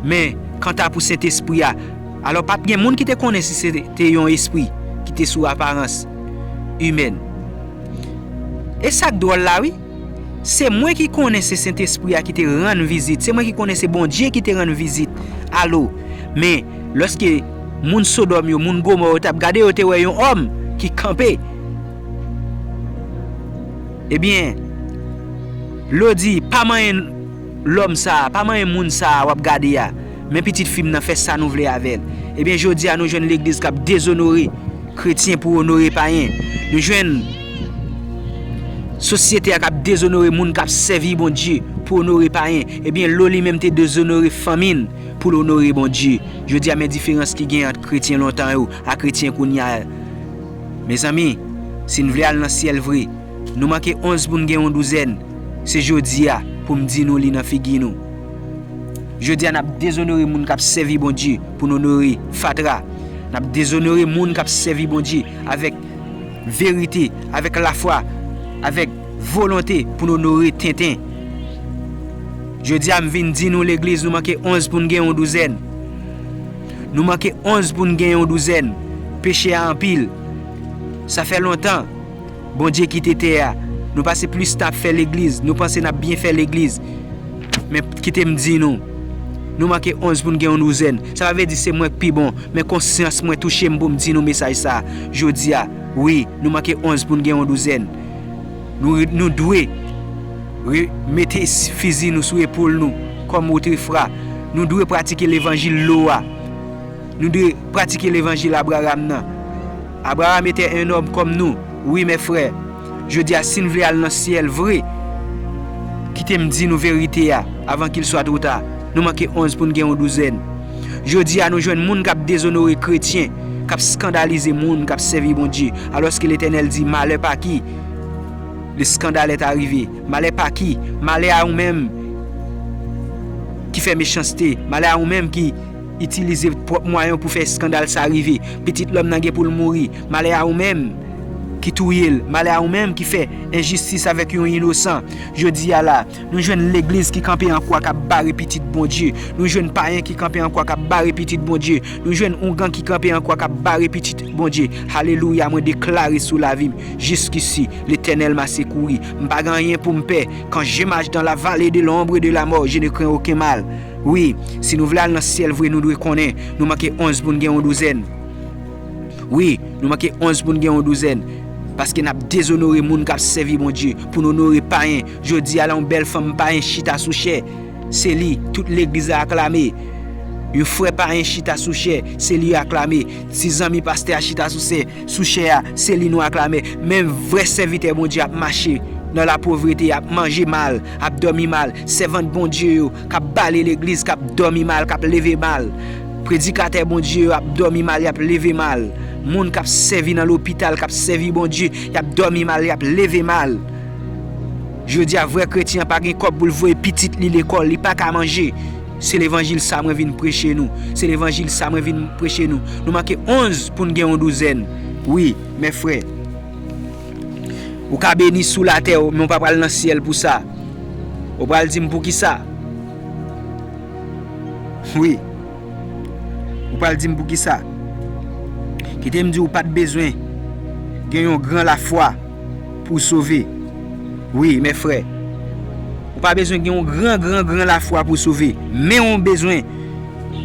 Men, kanta pou Sentespri a, alò, pa t gen moun ki te konnen si se te yon espri ki te sou aparans imèn. E sa k dwòl la, wi, se mwen ki konnen se Sentespri a ki te rann vizit. Se mwen ki konnen se Bondye ki te rann vizit a Lot. Men, lòske moun Sodòm yo, moun Gomò yo t ap gade, yo te wè yon òm ki kanpe. Ebyen, Lot di, pa manyen lòm sa a, pa manyen moun sa a w ap gade a. Men pitit fi m nan, fè sa nou vle avè l. Ebyen, jodi a, nou jwenn legliz k ap dezonore kretyen pou onore payen. Nou jwenn sosyete a k ap dezonore moun k ap sèvi Bondye pou onore payen. Ebyen, Lo li menm te dezonore fanmi l pou l onore Bondye. Jodi a, men diferans ki gen ant kretyen lontan yo ak kretyen kounye a. Mezanmi, si n vle al nan syèl vre, nou manke onz pou n gen yon douzèn. Se jodi a pou m di nou li nan figi nou. Jodi a, n ap dezonore moun k ap sèvi Bondye pou n onore fatra. N ap dezonore moun k ap sèvi Bondye avèk verite, avèk lafwa, avèk volonte pou n onore tenten. Jodi a, m vin di nou, legliz, nou manke onz pou n gen yon douzèn. Nou manke onz pou n gen yon douzèn. Peche a anpil. Sa fè lontan Bondye kite tè a. Nou pase plis tan ap fè legliz. Nou panse n ap byen fè legliz. Men kite m di nou, nou manke onz pou n gen yon douzèn. Sa pa vle di se mwen k pi bon, men konsyans mwen touche m pou m di nou mesaj sa a. Jodi a, wi, nou manke onz pou n gen yon douzèn. Nou, nou dwe re-, mete s-, fizi nou sou epòl nou, kòm otrefwa. Nou dwe pratike levanjil Lo a. Nou dwe pratike levanjil Abraram nan. Abraham était un homme comme nous. Wi, mes frères. Jodi a, si n vle al nan syèl vre, kite m di nou verite a, avant qu'il soit trop tard. Nou manke onz pou n gen yon douzèn. Jodi a, nou jwenn moun k ap dezonore kretyen, k ap eskandalize moun k ap sèvi Bondye. Alòske Letènèl di, malè pa ki le scandale est arrivé. Malè pa ki, malè a ou menm ki fè mechanste, malè a ou menm ki itilize pwòp mwayen w pou fè eskandal sa rive. Pitit lòm nan gen pou l mouri. Malè a ou menm ki touye l. Malè a ou menm ki fè enjistis avèk yon inosan. Jodi a la, nou jwenn legliz ki kanpe an kwa k ap bare pitit Bondye. Nou jwenn payen ki kanpe an kwa k ap bare pitit Bondye. Nou jwenn oungan ki kanpe an kwa k ap bare pitit Bondye. Alelouya, mwen deklare sou lavi m, jiskisi, Letènèl m'a secouru. M pa gen anyen pou m pè. Quand je marche dans la vallée de l'ombre de la mort, je ne crains aucun mal. Wi, si nou vle al nan syèl vre, nou dwe konnen nou manke onz pou n gen yon douzèn. Wi, nou manke onz pou n gen yon douzèn. Paske n ap dezonore moun k ap sèvi Bondye pou n onore payen. Jodi a la, yon bèl fanm payen chita sou chè. Se li tout legliz la aklame. Yon frè payen chita sou chè. Se li yo aklame. Ti zanmi pastè a chita sou chè. Sou chè a, se li nou aklame. Men vrè sèvitè Bondye ap mache nan lapovrete, ap manje mal, ap dòmi mal. Sèvant Bondye yo k ap bale legliz, k ap dòmi mal, k ap leve mal. Predikatè Bondye yo ap dòmi mal, y ap leve mal. Moun k ap sèvi nan lopital, k ap sèvi Bondye, y ap dòmi mal, y ap leve mal. Jodi a, vrè kretyen an pa gen kòb pou l voye pitit li lekòl, li pa ka manje. Se levanjil sa mwen vin preche nou. Se levanjil sa mwen vin preche nou. Nou manke onz pou n gen yon douzèn. Wi, mes frères. Ou ka beni sou latè, men w pa pral nan syèl pou sa. Ou pral di m poukisa? Wi. Ou pral di m poukisa? Kite m di w, ou pa t bezwen gen yon gran lafwa pou w sove. Wi, mes frères. Ou pa bezwen gen yon gran, gran, gran lafwa pou w sove. Men w bezwen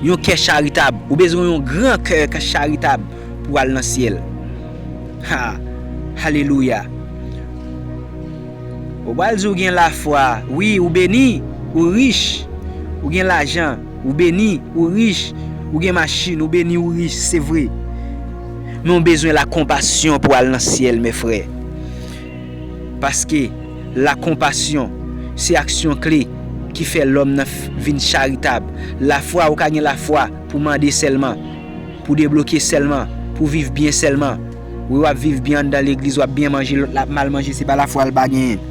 yon kè charitab. Ou bezwen yon gran kè, kè charitab pou w al nan syèl. Ha! Alelouya! Ou pral di w gen lafwa. Wi, ou beni, ou rich. Ou gen lajan, ou beni, ou rich. Ou gen machin, ou beni, ou rich, se vre. Men w bezwen lakonpasyon pou w al nan syèl, mes frères. Paske lakonpasyon se aksyon kle ki fè lòm nan f-, vin charitab. Lafwa, ou ka gen lafwa pou mande sèlman, pou debloke sèlman, pou viv byen sèlman. Wi, w ap viv byen anndan legliz, w ap byen manje, lòt la ap mal manje, se pa lafwa l pa genyen.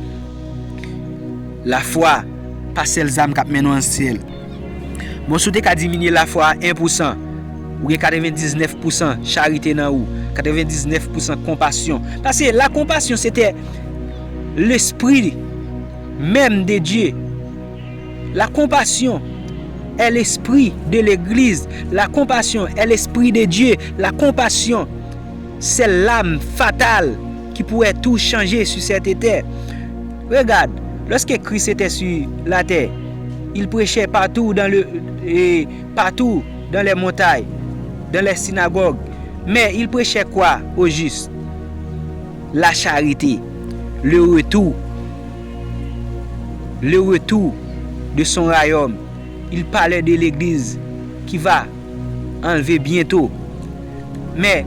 Lafwa pa sèl zam k ap mennen w an syèl. Bon, si w te ka diminye lafwa a en pousan, ou gen katrevendiznèf pousan charite nan ou, katrevendiznèf pousan konpasyon. Paske la compassion, c'était l'esprit même de Dieu. La compassion est l'esprit de l'Église. La compassion est l'esprit de Dieu. La compassion, c'est l'âme fatale qui pourrait tout changer sur cette terre. Regarde, lorsque Christ était sur la terre, il prêchait partout dans le, et partout dans les montagnes, dans les synagogues. Mais il prêchait quoi au juste? La charité, le retour, le retour de son royaume. Il parlait de l'église, qui va enlever bientôt. Mais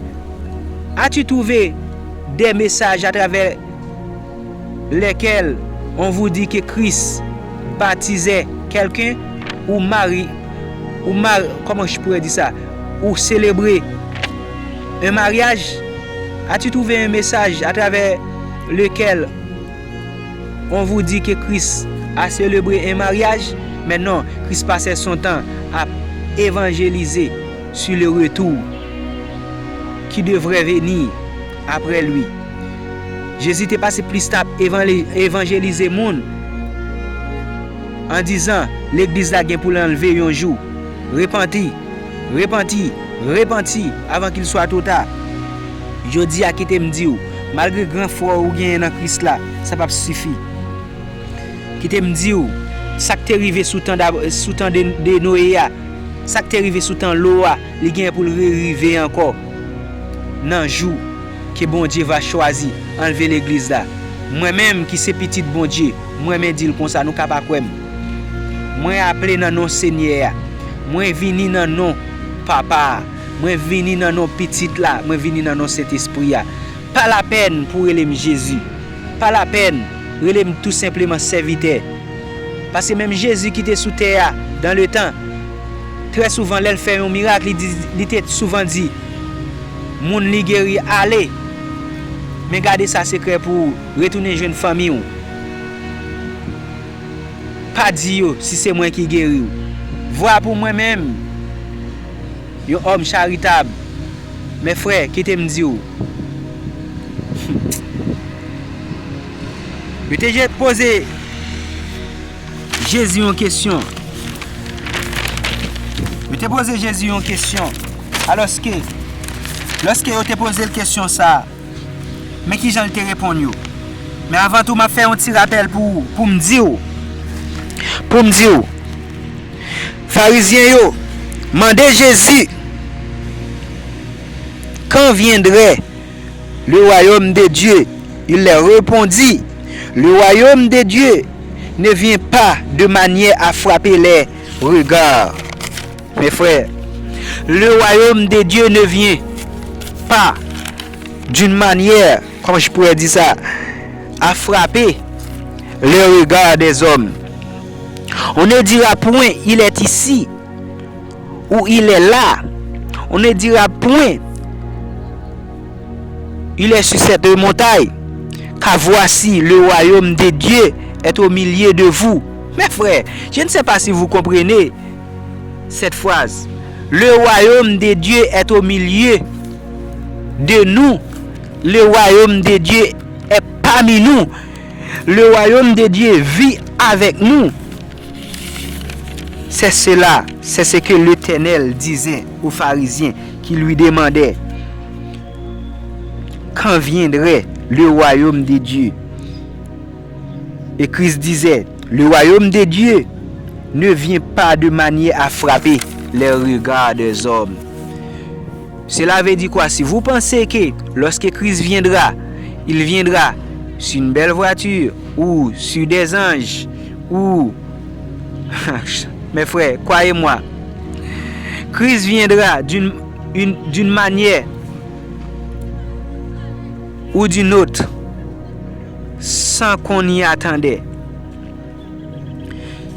as-tu trouvé des messages à travers lesquels on vous dit que Christ baptisait quelqu'un ou mari ou mar comment je pourrais dire ça ou célébrer un mariage? As-tu trouvé un message à travers lequel on vous dit que Christ a célébré un mariage? Mais non, Christ passait son temps à évangéliser sur le retour qui devrait venir après lui. Jezi te pase plis tan ap evanjelize moun an dizan legliz la gen pou l anlve yon jou. Repanti, repanti, repanti avan qu'il soit trop tard. Jodi a kite m di w, malgre gran fwa ou genyen nan Kris la, sa p ap sifi. Kite m di w, sa k te rive sou tan, sou tan de, de Noye a, sa k te rive sou tan Lo a, li gen pou l rerive ankò nan jou ke Bondye va chwazi anlve legliz la. Mwen menm ki se pitit Bondye, mwen men di l konsa, nou ka pa kwè m. Mwen aple nan non Senyè a. Mwen vini nan non Papa a. Mwen vini nan non Pitit la. Mwen vini nan non Sentespri a. Pa lapèn pou rele m Jezi. Pa lapèn, rele m tou senpleman sèvitè. Paske menm Jezi ki te sou tè a, dan le tan, trè souvan, lè l fè yon mirak, li, di, li te souvan di moun li geri, ale, men gade sa sekrè pou ou, retounen jwenn fanmi w. Pa di yo si se mwen ki geri w. Vwa pou mwen menm, yon òm charitab. Men frè, kite m di w. Yo te je poze Jezi yon kesyon. Yo te poze Jezi yon kesyon. Alòske, lòske yo te poze l kesyon sa a, men ki jan l te reponn yo. Men avan tou, m ap fè yon ti rapèl pou, pou m di w. Pou m di w. Farizyen yo mande Jezi, quand viendrait le royaume de Dieu? Il leur répondit, le royaume de Dieu ne vient pas de manière à frapper les regards. Mes frères, le royaume de Dieu ne vient pas d'une manière, comment je pourrais dire ça, à frapper le regard des hommes. On ne dira point, il est ici, ou il est là. On ne dira point, il est sur cette montagne, car voici, le royaume de Dieu est au milieu de vous. Mes frères, je ne sais pas si vous comprenez cette phrase. Le royaume de Dieu est au milieu de nous. Le royaume de Dieu est parmi nous. Le royaume de Dieu vit avec nous. C'est cela, c'est ce que l'Éternel disait aux pharisiens qui lui demandaient, quand viendrait le royaume de Dieu? Et Christ disait, le royaume de Dieu ne vient pas de manière à frapper les regards des hommes. Cela veut dire quoi? Si vous pensez que lorsque Christ viendra, il viendra sur une belle voiture ou sur des anges ou... Mes frères, croyez-moi, Christ viendra d'une une- d'une manière ou d'une autre sans qu'on y attendait.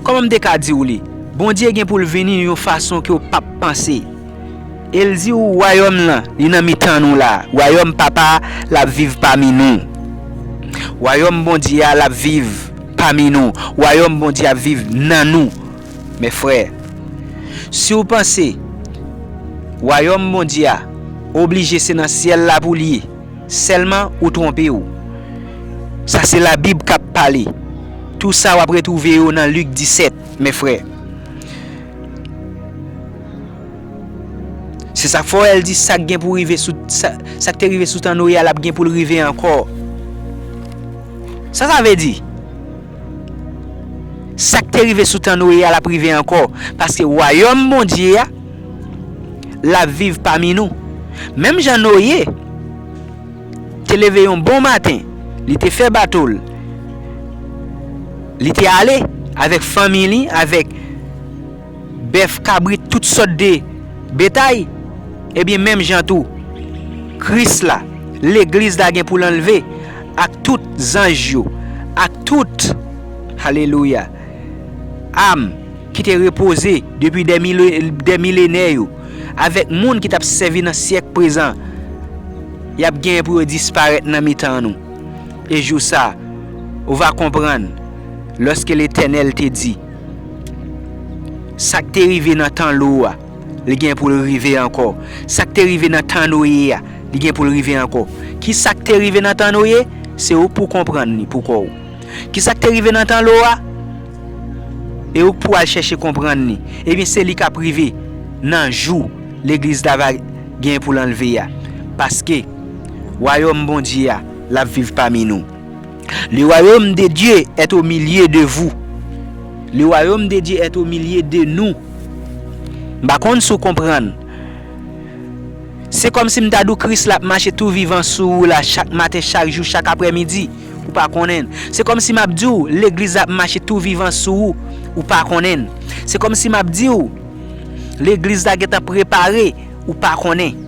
Kòman m te ka di w li? Bondye gen pou l vini yon fason ke w p ap panse. E l di w, wayòm lan, li nan mitan nou la. Wayòm Papa a, l ap viv pami nou. Wayòm Bondye a, l ap viv pami nou. Wayòm Bondye ap viv nan nou. Men frè, si w panse wayòm Bondye a oblije se nan syèl la pou l ye, sèlman ou twonpe w. Sa se Labib k ap pale. Tou sa w ap retwouve yo nan Lik disèt, men frè. Se sa k fè w wè l di sa k gen pou rive sou sa, sa k te rive sou tan Noye a, l ap gen pou l rive ankò. Sa sa vle di? Sa k te rive sou tan Noye a, l ap rive ankò. Paske wayòm Bondye a, l ap viv pami nou. Menm jan Noye te leve yon bon maten, li te fè bato l, li te ale avèk fanmi li, avèk bèf, kabrit, tout sòt de betay, ebyen, menm jan tou, Kris la, legliz la gen pou l anlve, ak tout zanj yo, ak tout, alelouya, am ki te repoze depi dè mile-, dè milenè yo, avèk moun ki t ap sèvi nan syèk prezan, y ap genyen pou yo disparèt nan mitan nou. E jou sa, ou va konprann lòske Letènèl te di, sa k te rive nan tan Lo a, li gen pou l rive ankò. Sa k te rive nan tan Noye a, li gen pou l rive ankò. Ki sa k te rive nan tan Noye? Se ou pou konprann li pou kò w. Ki sa k te rive nan tan Lo a? E ou pou al chèche konprann li. Ebyen, se li k ap rive nan jou legliz la va gen pou l anlve a. Paske wayòm Bondye a, l ap viv pami nou. Le royaume de Dieu est au milieu de vous. Le royaume de Dieu est au milieu de nous. M pa konn si w konprann. Se kòmsi m ta di w Kris la ap mache tou vivan sou ou la, chak maten, chak jou, chak aprèmidi. Ou pa konnen. Se kòmsi m ap di w legliz la ap mache tou vivan sou ou. Ou pa konnen. Se kòmsi m ap di w legliz la gentan prepare. Ou pa konnen.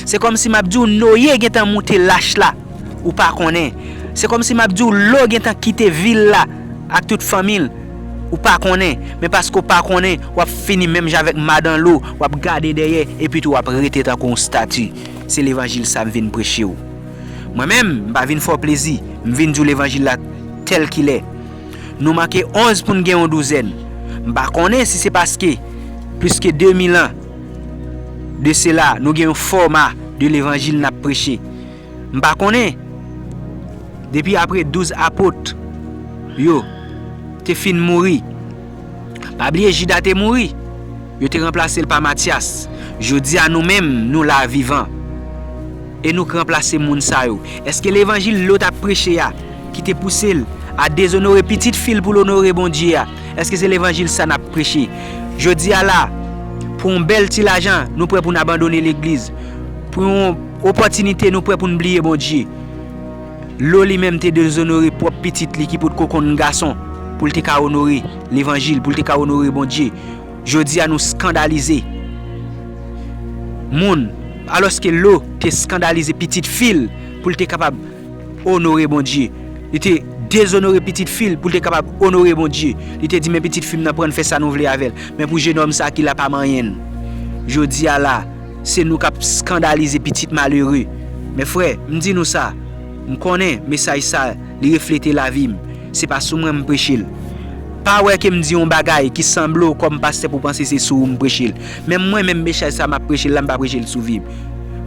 Se kòmsi m ap di w Noye gentan moute lach la. Ou pa konnen. Se kòmsi m ap di w Lo gentan kite vil la ak tout fanmi l. Ou pa konnen. Men paske w pa konnen, w ap fini menm jan avèk madan Lo, w ap gade dèyè, epi tou w ap rete tankou yon stati. Se levanjil sa m vin preche w. Mwen menm, m pa vin fè w plezi. M vin di w levanjil la tèl ki lè. Nou manke onz pou n gen yon douzèn. M pa konnen si se paske plis ke de mil an de sela, nou gen yon fòma de levanjil n ap preche. M pa konnen. Depi apre douz apot yo te fin mouri, pa bliye Jida te mouri, yo te ranplase l pa Matyas. Jodi a, nou menm, nou la vivan. E nou k ranplase moun sa yo. Èske levanjil Lo t ap preche a, ki te pouse l a dezonore pitit fi l pou l onore Bondye a, èske se levanjil sa n ap preche? Jodi a la, pou yon bèl ti lajan, nou prè pou n abandone legliz. Pou yon opòtinite, nou prè pou n bliye Bondye. Lo li menm te dezonore pwòp pitit li ki potko konn gason pou l te ka onore levanjil, pou l te ka onore Bondye. Jodi a nou skandalize moun, alòske Lo te skandalize pitit fi l pou l te kapab onore Bondye. Li te dezonore pitit fi l pou l te kapab onore Bondye. Li te di, "Men pitit fi m nan, pran n fè sa nou vle avè l." Men pou jenòm sa ki la pa manyen l. Jodi a la, se nou k ap skandalize pitit malere. Men frè, m di nou sa, m konnen mesaj sa, li reflete lavi m. Se pa sou mwen m preche l. Pa wè ke m di yon bagay ki sanble w kòm pastè pou panse se sou ou m preche l. Men mwen menm mesaj sa m ap preche l la, m pa preche l sou vi m.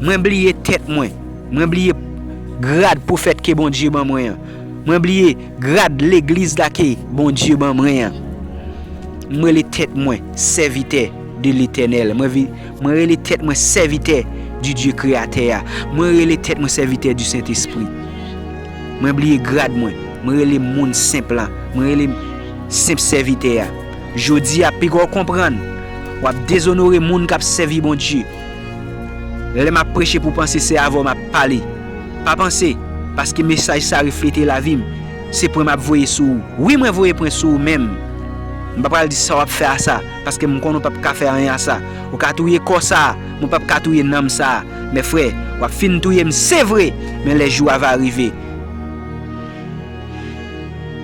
Mwen bliye tèt mwen. Mwen bliye grad pwofèt ke Bondye ban mwen an. Mwen bliye grad legliz la ke Bondye ban mwen an. M rele tèt mwen sèvitè de Letènèl. Mwen vi-, mwen rele tèt mwen sèvitè di Dye Kreyatè a. Mwen rele tèt mwen sèvitè di Sentespri. Mwen bliye grad mwen. Mwen rele moun senp lan. Mwen rele senp sèvitè a. Jodi a, piga w konprann, w ap dezonore moun k ap sèvi Bondye. Lè m ap preche pou panse se avè w m ap pale. Pa panse, paske mesaj sa reflete lavi m. Se pwen m ap voye sou ou. Wi, mwen voye pwen sou ou menm. M pa pral di sa w ap fè a sa, paske m konnen w p ap ka fè anyen a sa. Ou ka touye kò sa a, men w p ap ka touye nanm sa a. Men frè, w ap fin touye m, se vre, men lè jou a va rive.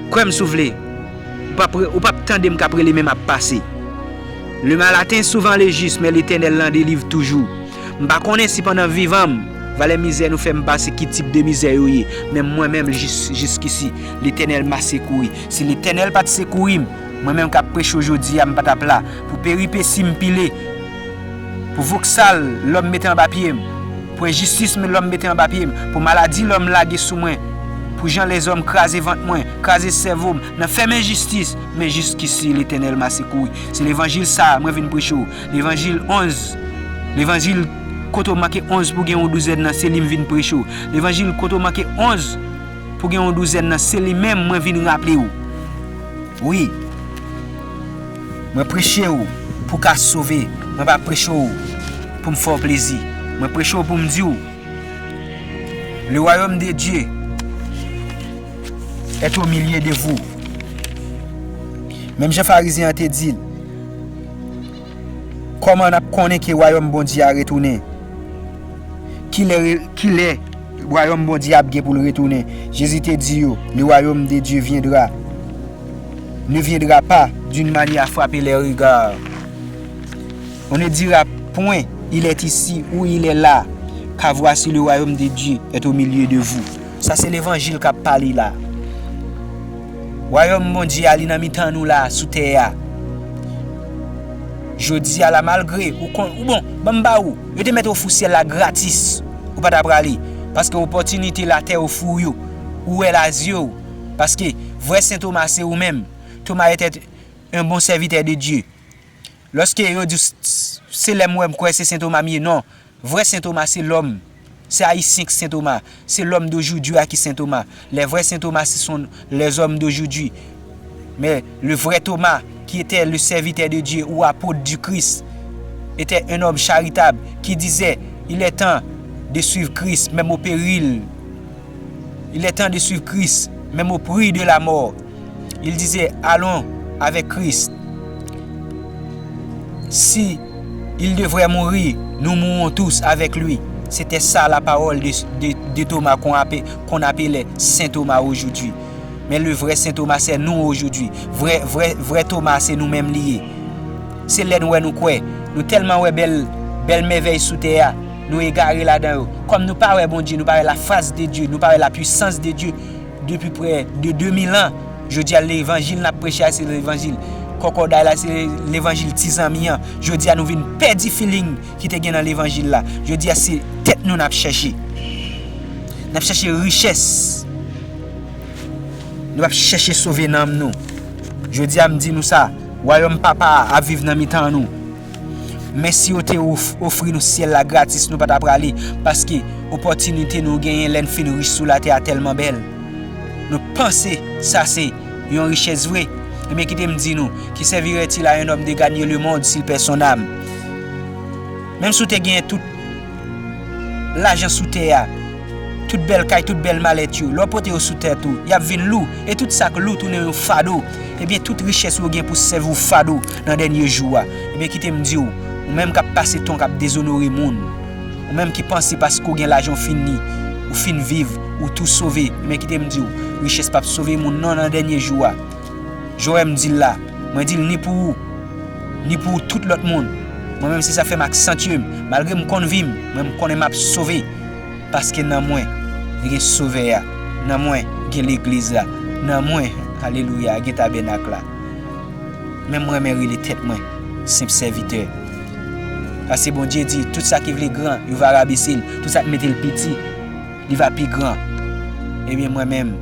Kwè m si w vle, ou p ap re-, ou p ap tande m k ap rele men m ap pase. Le mal atteint souvent le juste, men Letènèl lan delivre toujours. M pa konnen si pandan vivan m, valè mizè nou fè m pase, ki tip de mizè yo ye, men mwen menm, jis, jiskisi, Letènèl m a sekouri. Si Letènèl pa t sekouri m, mwen menm k ap preche w jodi a, m pa t ap la. Pou peripesi m pile, pou voksal lòm mete anba pye m, pou enjistis lòm mete anba pye m, pou maladi lòm lage sou mwen, pou jan lèzòm kraze vant mwen, kraze sèvo m, nan fè m enjistis, men jiskisi Letènèl m a sekouri. Se levanjil sa a mwen vin preche w. Levanjil onz, levanjil kote w manke onz pou gen yon douzèn nan, se li m vin preche w. Levanjil kote w manke onz pou gen yon douzèn nan, se li menm mwen vin raple w. Wi. Mwen preche w pou w ka sove. Mwen pa preche w pou m fè w plezi. Mwen preche w pou m di w, le royaume de Dieu est au milieu de vous. Menm jan Farizyen an te di l, Kòman n ap konnen ke wayòm Bondye a retounen? Kilè, kilè wayòm Bondye ap gen pou l retounen? Jezi te di yo, le royaume de Dieu viendra, ne viendra pas d'une manière à frapper les regards. On ne dira point, il est ici ou il est là, car voici le royaume de Dieu est au milieu de vous. Sa se levanjil k ap pale la. Wayòm Bondye a, li nan mitan nou la, sou tè a. Jodi a la, malgre ou konn, ou bon, ban m ba ou, yo te mèt ofri w syèl la gratis, ou pa ta prale. Paske opòtinite latè ofri w yo, ou wè l a zye w. Paske vrè Sen Toma se ou menm. Toma était un bon serviteur de Dieu. Lòske yo di w, s-, s-, se lè m wè m kwè se Sen Toma m ye, non. Vrè Sen Toma se lòm. Se ayisyen ki Sen Toma. Se lòm dojoudwi a ki Sen Toma. Les vrais Saint Thomas, ce sont les hommes d'aujourd'hui. Mais le vrai Thomas, qui était le serviteur de Dieu ou apôtre du Christ, était un homme charitable qui disait, il est temps de suivre Christ, même au péril. Il est temps de suivre Christ, même au prix de la mort. Il disait, allons avec Christ. Si il devrait mourir, nous mourrons tous avec lui. C'était ça la parole de, de, de Thomas qu'on appelait, qu'on appelait Saint Thomas aujourd'hui. Mais le vrai Saint Thomas, c'est nous aujourd'hui. Vrai, vrai, vrai Thomas, c'est nous-mêmes liés. Se lè nou wè nou kwè. Nou tèlman wè bèl, bèl mèvèy sou tè a. Nou egare ladan yo. Kòm nou pa wè Bondye, nou pa wè la face de Dieu, nou pa wè la puissance de Dieu depi prè de de mil an. Jodi a, levanjil n ap preche a, se levanjil kòkòday la, se levanjil ti zanmi an. Jodi a, nou vin pèdi feeling ki te gen nan levanjil la. Jodi a, se tèt nou n ap chèche. N ap chèche richès. Nou p ap chèche sove nanm nou. Jodi a, m di nou sa, wayòm Papa a ap viv nan mitan nou. Men si yo te of-, ofri nou syèl la gratis, nou pa ta prale, paske opòtinite nou genyen lè n fin rich sou latè a tèlman bèl. Nou panse sa se yon richès vre? Ebyen, kite m di nou, que servirait-il à un homme de gagner le monde s'il perd son âme? Menm si w te genyen tout lajan sou tè a, tout bèl kay, tout bèl malèt yo, lè w pote yo sou tèt ou, y ap vin lou, e tout sa k lou tounen yon fado. Ebyen, tout richès ou yo gen pou sèvi w fado nan dènye jou a. Ebyen, kite m di w, ou menm k ap pase tan w k ap dezonore moun, ou menm ki panse paske w gen lajan w fini, ou fin viv, ou tou sove, ebyen, kite m di w, richès p ap sove moun non nan dènye jou a. Jan w wè m di l la, mwen di l ni pou ou, ni pou tout lòt moun. Mwen menm, se sa fè m aksantye m. Malgre m konn vi m, men m konnen m ap sove. Paske nan mwen, gen Sovè a. Nan mwen, gen legliz la. Nan mwen, alelouya, gen tabènak la. Men m renmen rele tèt mwen senp sèvitè. Paske Bondye di, tout sa ki vle gran, yo va rabese l. Tout sa k mete l piti, li va pi gran. Ebyen, mwen menm,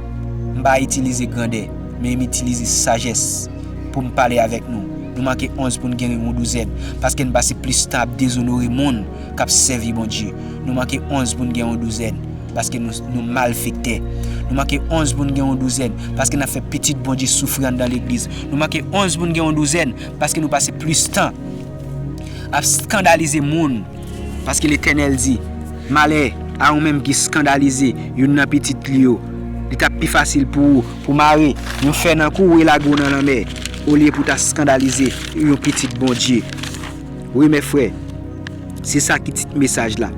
m pa itilize grandè, men m itilize sajès pou m pale avèk nou. Nou manke onz pou n gen yon douzèn, paske n pase plis tan ap dezonore moun k ap sèvi Bondye. Nou manke onz pou n gen yon douzèn, paske nou, nou malfektè. Nou manke onz pou n gen yon douzèn, paske n ap fè pitit Bondye soufri anndan legliz. Nou manke onz pou n gen yon douzèn, paske nou pase plis tan ap eskandalize moun. Paske Letènèl di, malè a ou menm ki eskandalize youn nan pitit li yo. Li t ap pi fasil pou ou pou mare yon fè nan kou w e lage w nan lanmè, olye pou w ta eskandalize yon pitit Bondye. Wi, men frè, se sa ki tit mesaj la.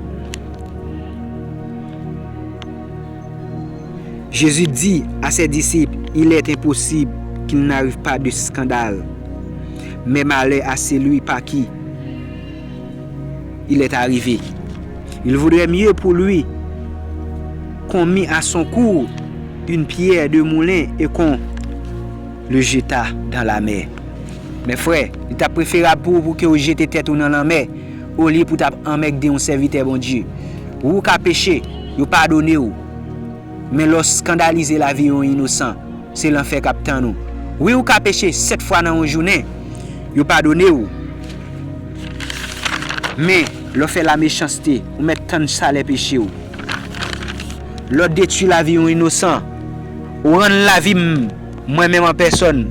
Jésus dit à ses disciples, il est impossible qu'il n'arrive pas de scandale. Mais malheur à celui par qui il est arrivé. Il vaudrait mieux pour lui qu'on mit à son cou une pierre de moulin et qu'on le jetât dans la mer. Men frè, li t ap preferab pou ou pou ke w jete tèt ou nan lanmè, olye pou w t ap anmègde yon sèvitè Bondye. Ou ka peche, yo padone w. Men lè w eskandalize lavi yon inosan, se lanfè k ap tann ou. Wi, ou ka peche sèt fwa nan yon jounen, yo padone w. Men, lè w fè lamechanste, ou mèt tann salè peche w. Lè w detwi lavi yon inosan, ou rann lavi m, mwen menm an pèsòn,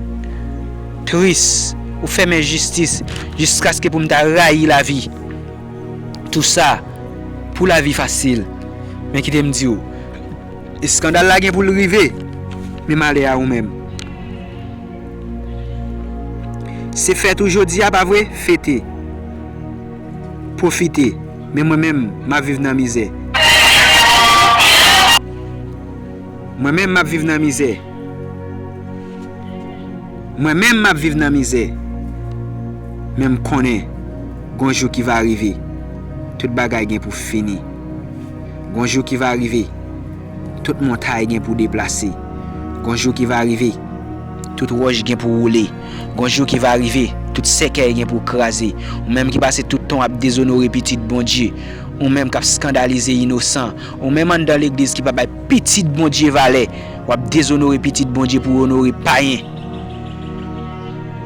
tris, ou fè m enjistis, jiskaske pou m ta rayi lavi. Tou sa, pou lavi fasil. Men kite m di w, eskandal la gen pou l rive, men malè a ou menm. Se fèt ou jodi a, pa vre? Fete. pwofite, men mwen menm, m ap viv nan mizè. Mwen menm, m ap viv nan mizè. Mwen menm, m ap viv nan mizè. Men m konnen, gon jou ki va rive, tout bagay gen pou fini. Gon jou ki va rive, tout montay gen pou deplase. Gon jou ki va rive, tout wòch gen pou woule. Gon jou ki va rive, tout sèkèy gen pou kraze. Ou menm ki pase tout tan w ap dezonore pitit Bondye, ou menm k ap eskandalize inosan, ou menm anndan legliz ki pa bay pitit Bondye valè, w ap dezonore pitit Bondye pou w onore payen.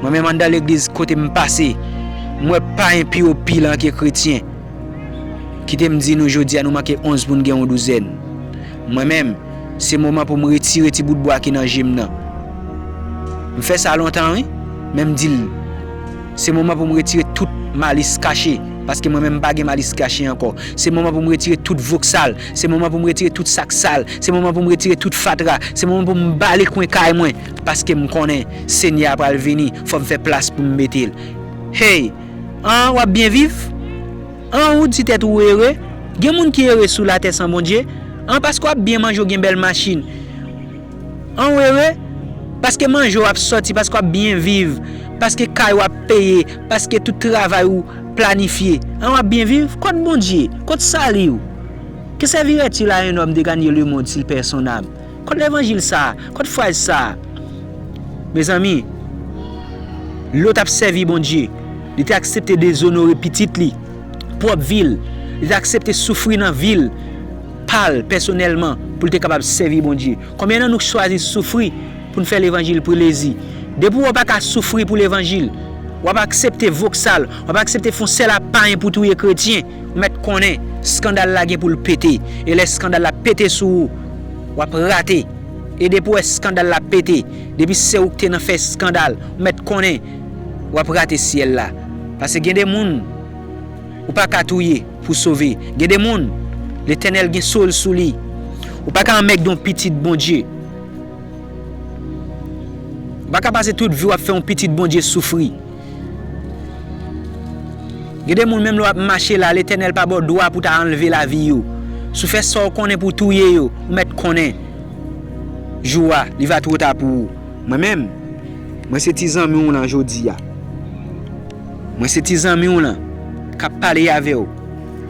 Mwen menm anndan legliz kote m pase, m wè payen pi opilyan ke kretyen. Kite m di nou jodi a nou manke onz pou n gen yon douzèn. Mwen menm, se moman pou m retire ti bout bwa ki nan je m nan. M fè sa lontan wi, men m di l, se moman pou m retire tout malis kache, paske mwen menm m pa gen malis kache ankò. Se moman pou m retire tout voksal, se moman pou m retire tout sak sal, se moman pou m retire tout fatra, se moman pou m bale kwen kay mwen, paske m konnen Senyè a pral vini, fò m fè plas pou m mete l. Hey! An, w ap byen viv? An, ou di tèt ou ere? Gen moun ki ere sou latè san Bondye? An, paske w ap byen manje, w gen bèl machin. An, ou ere? Paske manje w ap sòti, paske w ap byen viv, paske kay w ap peye, paske tout travay ou planifye. An, w ap byen viv? Kot Bondye? Kot sali w? Que servirait-il à un homme de gagner le monde s'il perd son âme? Kot levanjil sa a? Kot fraz sa a? Mezanmi, Lòt ap sèvi Bondye. Li te aksepte dezonore pitit li, pwòp vi l. Li te aksepte soufri nan vi l, pa l, pèsonèlman, pou l te kapab sèvi Bondye. Konbyen nan nou k chwazi soufri pou n fè levanjil plezi? Depi w pa ka soufri pou levanjil, w ap aksepte voksal, w ap aksepte fè yon sèl ap payen pou touye kretyen, ou mèt konnen eskandal la gen pou l pete. E lè eskandal la pete sou ou, w ap rate. E depi w wè eskandal la pete, depi se ou k te nan fè eskandal, ou mèt konnen w ap rate syèl la. Paske gen de moun ou pa ka touye pou sove. Gen de moun, Letènèl gen so l sou li. Ou pa ka anmègde yon pitit Bondye. Ou pa ka pase tout vi w ap fè yon pitit Bondye soufri. Gen de moun, menm lè w ap mache la, Letènèl pa ba w dwa pou w ta anlve lavi yo. Si w fè sa w konnen pou w touye yo, ou mèt konnen jou a, li va twò ta pou ou. Mwen menm, mwen se ti zanmi w lan jodi a. Mwen se ti zanmi w lan k ap pale avè w.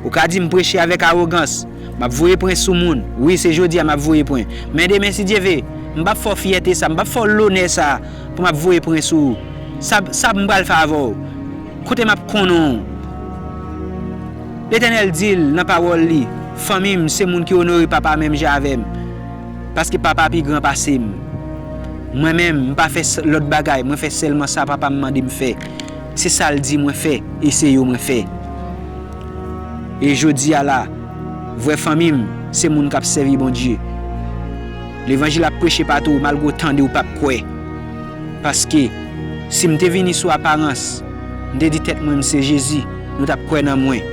Ou ka di m preche avèk awogans, m ap voye pwen sou moun. Wi, se jodi a m ap voye pwen. Men demen, si Dye ve, m p ap fè w fyète sa, m p ap fè w lonè sa pou m ap voye pwen sou ou. Sa, sa m pral fè avè w? Kote m ap konnen w? Letènèl di l nan pawòl li, fanmi m se moun ki onore papa menm jan avè m, paske papa pi gran pase m. Mwen menm, m pa fè s-, lòt bagay, mwen fè sèlman sa papa m mande m fè. Se sa l di mwen fè, e se yo mwen fè. E jodi a la, vrè fanmi m, se moun k ap sèvi Bondye. Levanjil ap preche patou, malgre w tande, w p ap kwè. Paske, si m te vini sou aparans, m te di tèt mwen, m se Jezi, nou t ap kwè nan mwen.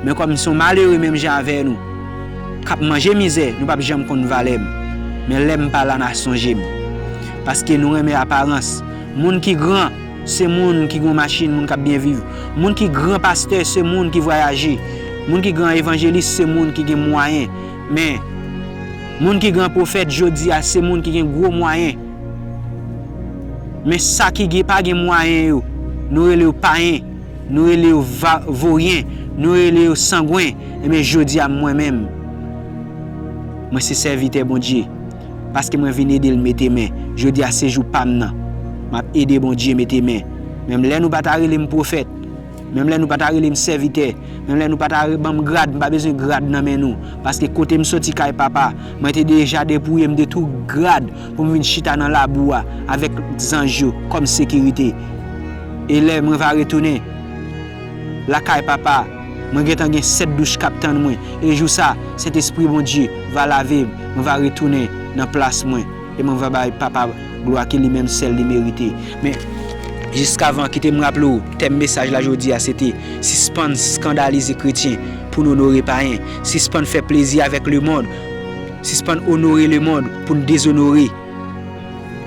Men kòm m se yon malere menm jan avè nou, k ap manje mizè, nou p ap janm konn valè m. Men lè m pa la, n a sonje m. Paske nou renmen aparans. Moun ki gran, se moun ki gen machin, moun k ap byen viv. Moun ki gran pastè, se moun ki vwayaje. Moun ki gran evanjelis, se moun ki gen mwayen. Men, moun ki gran pwofèt jodi a, se moun ki gen gwo mwayen. Men sa ki gen, pa gen mwayen yo, nou rele yo payen, nou rele yo va-, voryen, nou rele yo sangwen. Ebyen, jodi a, mwen menm, mwen se sèvitè Bondye. Paske mwen vin ede l mete men. Jodi a, se jou pa m nan. M ap ede Bondye mete men. Menm lè nou pa ta rele m pwofèt, menm lè nou pa ta rele m sèvitè, menm lè nou pa ta re-, ban m grad, m pa bezwen grad nan men nou. Paske kote m soti kay papa, mwen te deja depouye m de tout grad pou m vin chita nan labou a avèk zanj yo kòm sekirite. E lè mwen va retounen lakay papa, mwen gentan gen sèt douch k ap tann mwen. E jou sa, Sentespri Bondye va lave m, mwen va retounen nan plas mwen. E mwen va bay papa glwa ke li menm sèl li merite. Men, jiskavan, kite m raple w, tèm mesaj la jodi a, se te sispann eskandalize kretyen pou n onore payen. Sispann fè plezi avèk lemonn. Sispann onore lemonn pou n dezonore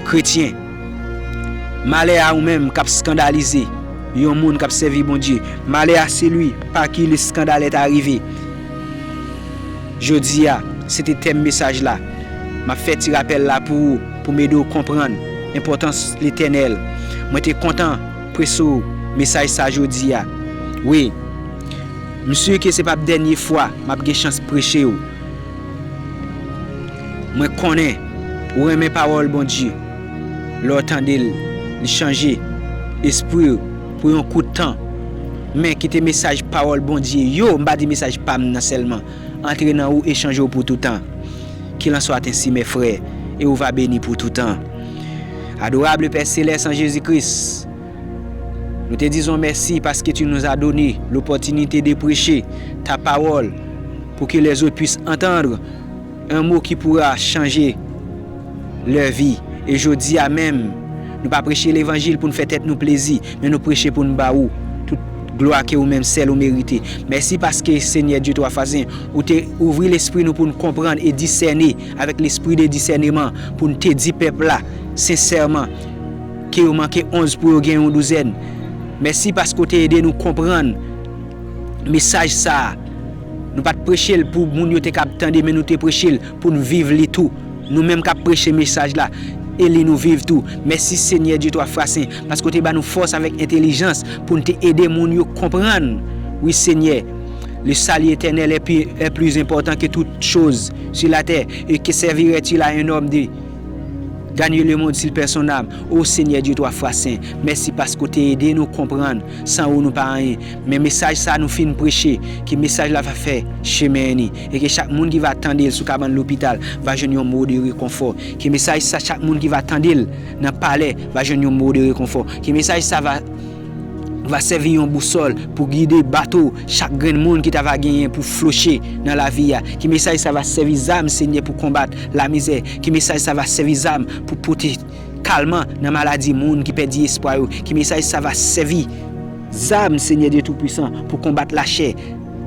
kretyen. Malè a ou menm k ap eskandalize yon moun k ap sèvi Bondye. Malè a seli pa ki le skandal est arrivé. Jodi a, se te tèm mesaj la. M ap fè ti rapèl la pou ou, pou m ede w konprann enpòtans Letènèl. Mwen te kontan preche w mesaj sa jodi a. Wi, m si ke se p ap dènye fwa m ap gen chans preche w. Mwen konnen ou renmen pawòl Bondye. Lè w tande l, li chanje espri w pou yon kout tan. Men kite mesaj pawòl Bondye yo, m pa di mesaj pa m nan sèlman, antre nan ou e chanje w pou toutan. Qu'il en soit ainsi, mes frères, et ou va béni pour tout temps. Adorable Père Céleste en Jésus-Christ, nous te disons merci parce que tu nous as donné l'opportunité de prêcher ta parole pour que les autres puissent entendre un mot qui pourra changer leur vie. E jodi a menm, nou pa preche levanjil pou n fè tèt nou plezi, men nou preche pou n ba ou tout glwa ke ou menm sèl ou merite. Mèsi paske, Senyè Dye twa fwa sen, ou te ouvri lespri nou pou n konprann e disène avèk lespri de disèneman, pou n te di pèp la sensèman ke yo manke onz pou yo gen yon douzèn. Mèsi paske ou te ede nou konprann mesaj sa a. Nou pa t preche l pou moun yo te kab tande, men nou te preche l pou n viv li tou. Nou menm k ap preche mesaj la, e li nou viv tou. Mèsi, Senyè Dye twa fwa sen, paske w te ba nou fòs avèk entèlijans pou n te ede moun yo konprann. Wi, Senyè, le salut éternel est plus, est plus important que toute chose sur la terre, et que servirait-il à un homme de gagner le monde s'il perd son âme? O Senyè Dye twa fwa sen, mèsi paske w te ede nou konprann, san ou nou pa anyen. Men mesaj sa nou fin preche, ke mesaj la va fè chemen ni, e ke chak moun ki va tande l sou kabann lopital va jwenn yon mo de rekonfò. Ke mesaj sa, chak moun ki va tande l nan palè va jwenn yon mo de rekonfò. Ke mesaj sa va, va sèvi yon bousòl pou gide bato chak grenn moun ki ta va genyen pou floche nan lavi a. Ke mesaj sa va sèvi zam, Senyè, pou konbat lamizè. Ke mesaj sa va sèvi zam pou pote kalman nan maladi moun ki pèdi espwa yo. Ke mesaj sa va sèvi zam, Senyè Dye Toupwisan, pou konbat lachè,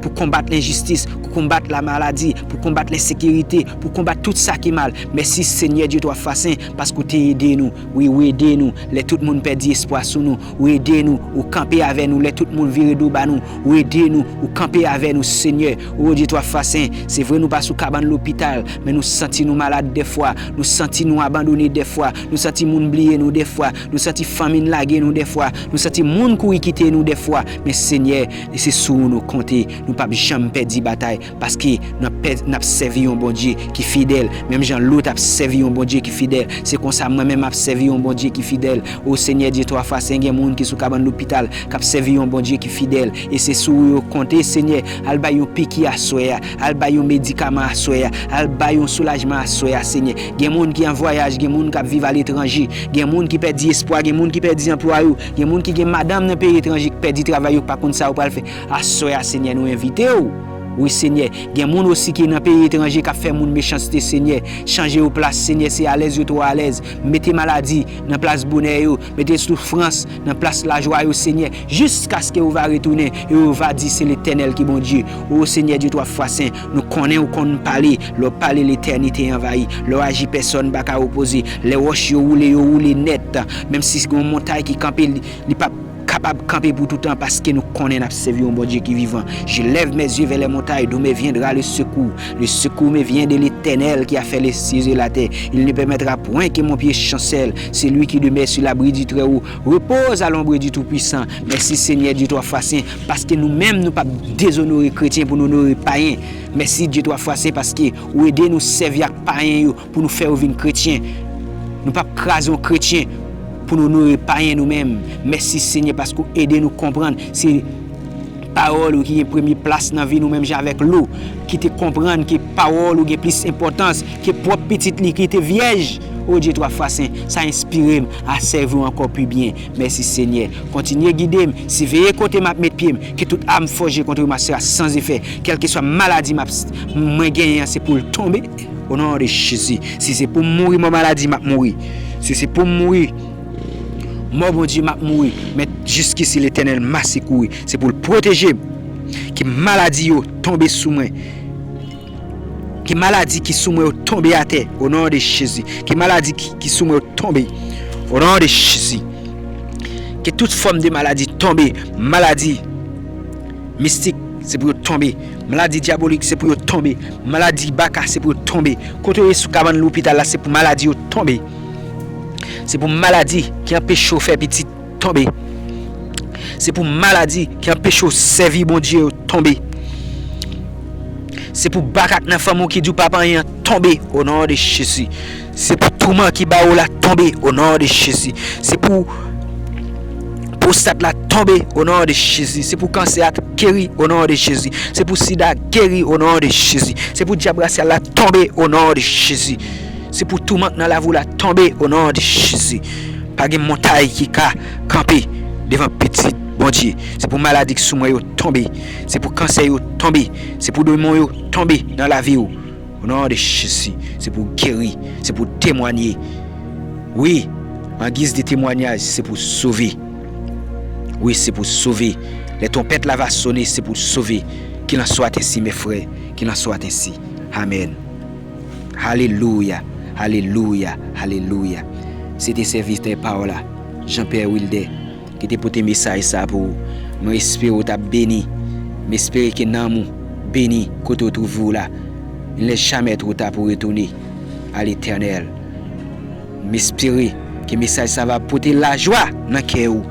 pou konbat lenjistis, pou konbat lamaladi, pou konbat lensekirite, pou konbat tout sa ki mal. Mèsi, Senyè Dye twa fwa sen, paske w te ede nou. Wi, ou ede nou lè tout moun pèdi espwa sou nou. Ou ede nou, ou kanpe avè nou lè tout moun vire do ba nou. Ou ede nou, ou kanpe avè nou, Senyè. O Dye twa fwa sen, se vre nou pa sou kabann lopital, men nou santi nou malad dèfwa, nou santi nou abandone dèfwa, nou santi moun bliye nou dèfwa, nou santi fanmi n lage nou dèfwa, nou santi moun kouri kite nou dèfwa. Men Senyè, se sou ou nou konte, nou p ap janm pèdi batay, paske n ap pè-, n ap sèvi yon Bondye ki fidèl, menm jan Lot ap sèvi yon Bondye ki fidèl. Se konsa mwen menm m ap sèvi yon Bondye ki fidèl. O Senyè Dye twa fwa sen, gen moun ki sou kabann lopital, k ap sèvi yon Bondye ki fidèl. E se sou ou yo konte, Senyè. Al bay yon piki aswè a. Al bay yon medikaman aswè a. Al bay yon soulajman aswè a, Senyè. Gen moun ki an vwayaj, gen moun k ap viv aletranje, gen moun ki pèdi espwa, gen moun ki pèdi anplwa yo, gen moun ki gen madanm nan peyi etranje, ki pèdi travay yo, ki pa konn sa yo pral fè. Aswè a, Senyè, nou envite w. Wi, Senyè. Gen moun osi ki nan peyi etranje k ap fè moun mechanste, Senyè. Chanje yo plas, Senyè, se alèz yo twò alèz. Mete maladi nan plas bonè yo. Mete soufrans nan plas lajwa yo, Senyè, jiskaske ou va retounen e ou va di, "Se Letènèl ki Bondye." O Senyè Dye twa fwa sen, nou konnen ou konn pale. Lè w pale, letènite anvayi. Lè w aji, pèsòn pa ka opoze. Lè wòch yo woule, yo woule nèt. Menm si se yon montay ki kanpe, li, li p ap kapab kanpe pou toutan, paske nou konnen n ap sèvi yon Bondye ki vivan. Je lève mes yeux vers les montagnes, d'où me viendra le secours. Le secours me vient de l'Éternel qui a fait les cieux et la terre. Il ne permettra point que mon pied chancelle. Celui qui demeure sur l'abri du Très-Haut repose à l'ombre du Tout-Puissant. Mèsi, Senyè Dye twa fwa sen, paske nou menm, nou p ap dezonore kretyen pou nou onore payen. Mèsi, Dye twa fwa sen, paske ou ede nou sèvi ak payen yo pou nou fè yo vin kretyen. Nou p ap kraze yon kretyen pou nou onore payen nou menm. Mèsi, Senyè, paske ou ede nou konprann se pawòl ou ki gen premye plas nan vi nou, menm jan avèk Lo, ki te konprann ke pawòl ou gen plis enpòtans ke pwòp pitit li ki te vyèj. O Dye twa fwa sen, sa enspire m a sèvi w ankò pi byen. Mèsi, Senyè. Kontinye gide m, siveye kote m ap met pye m, ke tout am fòje kont mwen sera sans efè. Kèlkeswa maladi m ap, mwen genyen an, se pou l tonbe. O non de Jezi. Si se pou m mouri, mò maladi, m ap mouri. Si se pou m mouri, mò Bondye, m ap mouri. Men jiskisi Letènèl ma sekouri. Se pou l pwoteje m. Ke maladi yo tonbe sou mwen. Ke maladi ki sou mwen yo tonbe atè. O non de Jezi. Ke maladi ki, ki sou mwen yo tonbe. O non de Jezi. E tout fòm de maladi tonbe. Maladi mistik, se pou yo tonbe. Maladi dyabolik, se pou yo tonbe. Maladi baka, se pou yo tonbe. Kote w ye sou kabann lopital la, se pou maladi yo tonbe. Se pou maladi ki anpeche w fè pitit tonbe. Se pou maladi ki anpeche w sèvi Bondye yo tonbe. Se pou baka k nan fanmi w ki di w p ap anyen an tonbe, o non de Jezi. Se pou touman ki ba w la tonbe, o non de Jezi. Se pou pwostat la tonbe, o non de Jezi. Se pou kansè a geri, o non de Jezi. Se pou sida geri, o non de Jezi. Se pou dyab rasyal la tonbe, o non de Jezi. Se pou touman k nan lavi w la tonbe, o non de Jezi. Pa gen montay ki ka kanpe devan pitit Bondye. Se pou maladi k sou mwen yo tonbe. Se pou kansè yo tonbe. Se pou demon yo tonbe nan lavi w. O non de Jezi, se pou geri, se pou temwanye. Wi, an giz de temwanyaj, se pou sove. Wi, se pou sove. Lè twonpèt la va sone, se pou sove. Qu'il en soit ainsi, mes frères. Qu'il en soit ainsi. Amèn. Alelouya, alelouya, alelouya. Se te sèvitè pa w la, Jean Pierre Wilder, ki te pote mesaj sa pou ou. Mwen espere w t ap beni. M espere ke nanm ou beni kote w twouve w la. Il n'est jamais trop tard pou retounen a Letènèl. M espere ke mesaj sa va pote lajwa nan kè ou.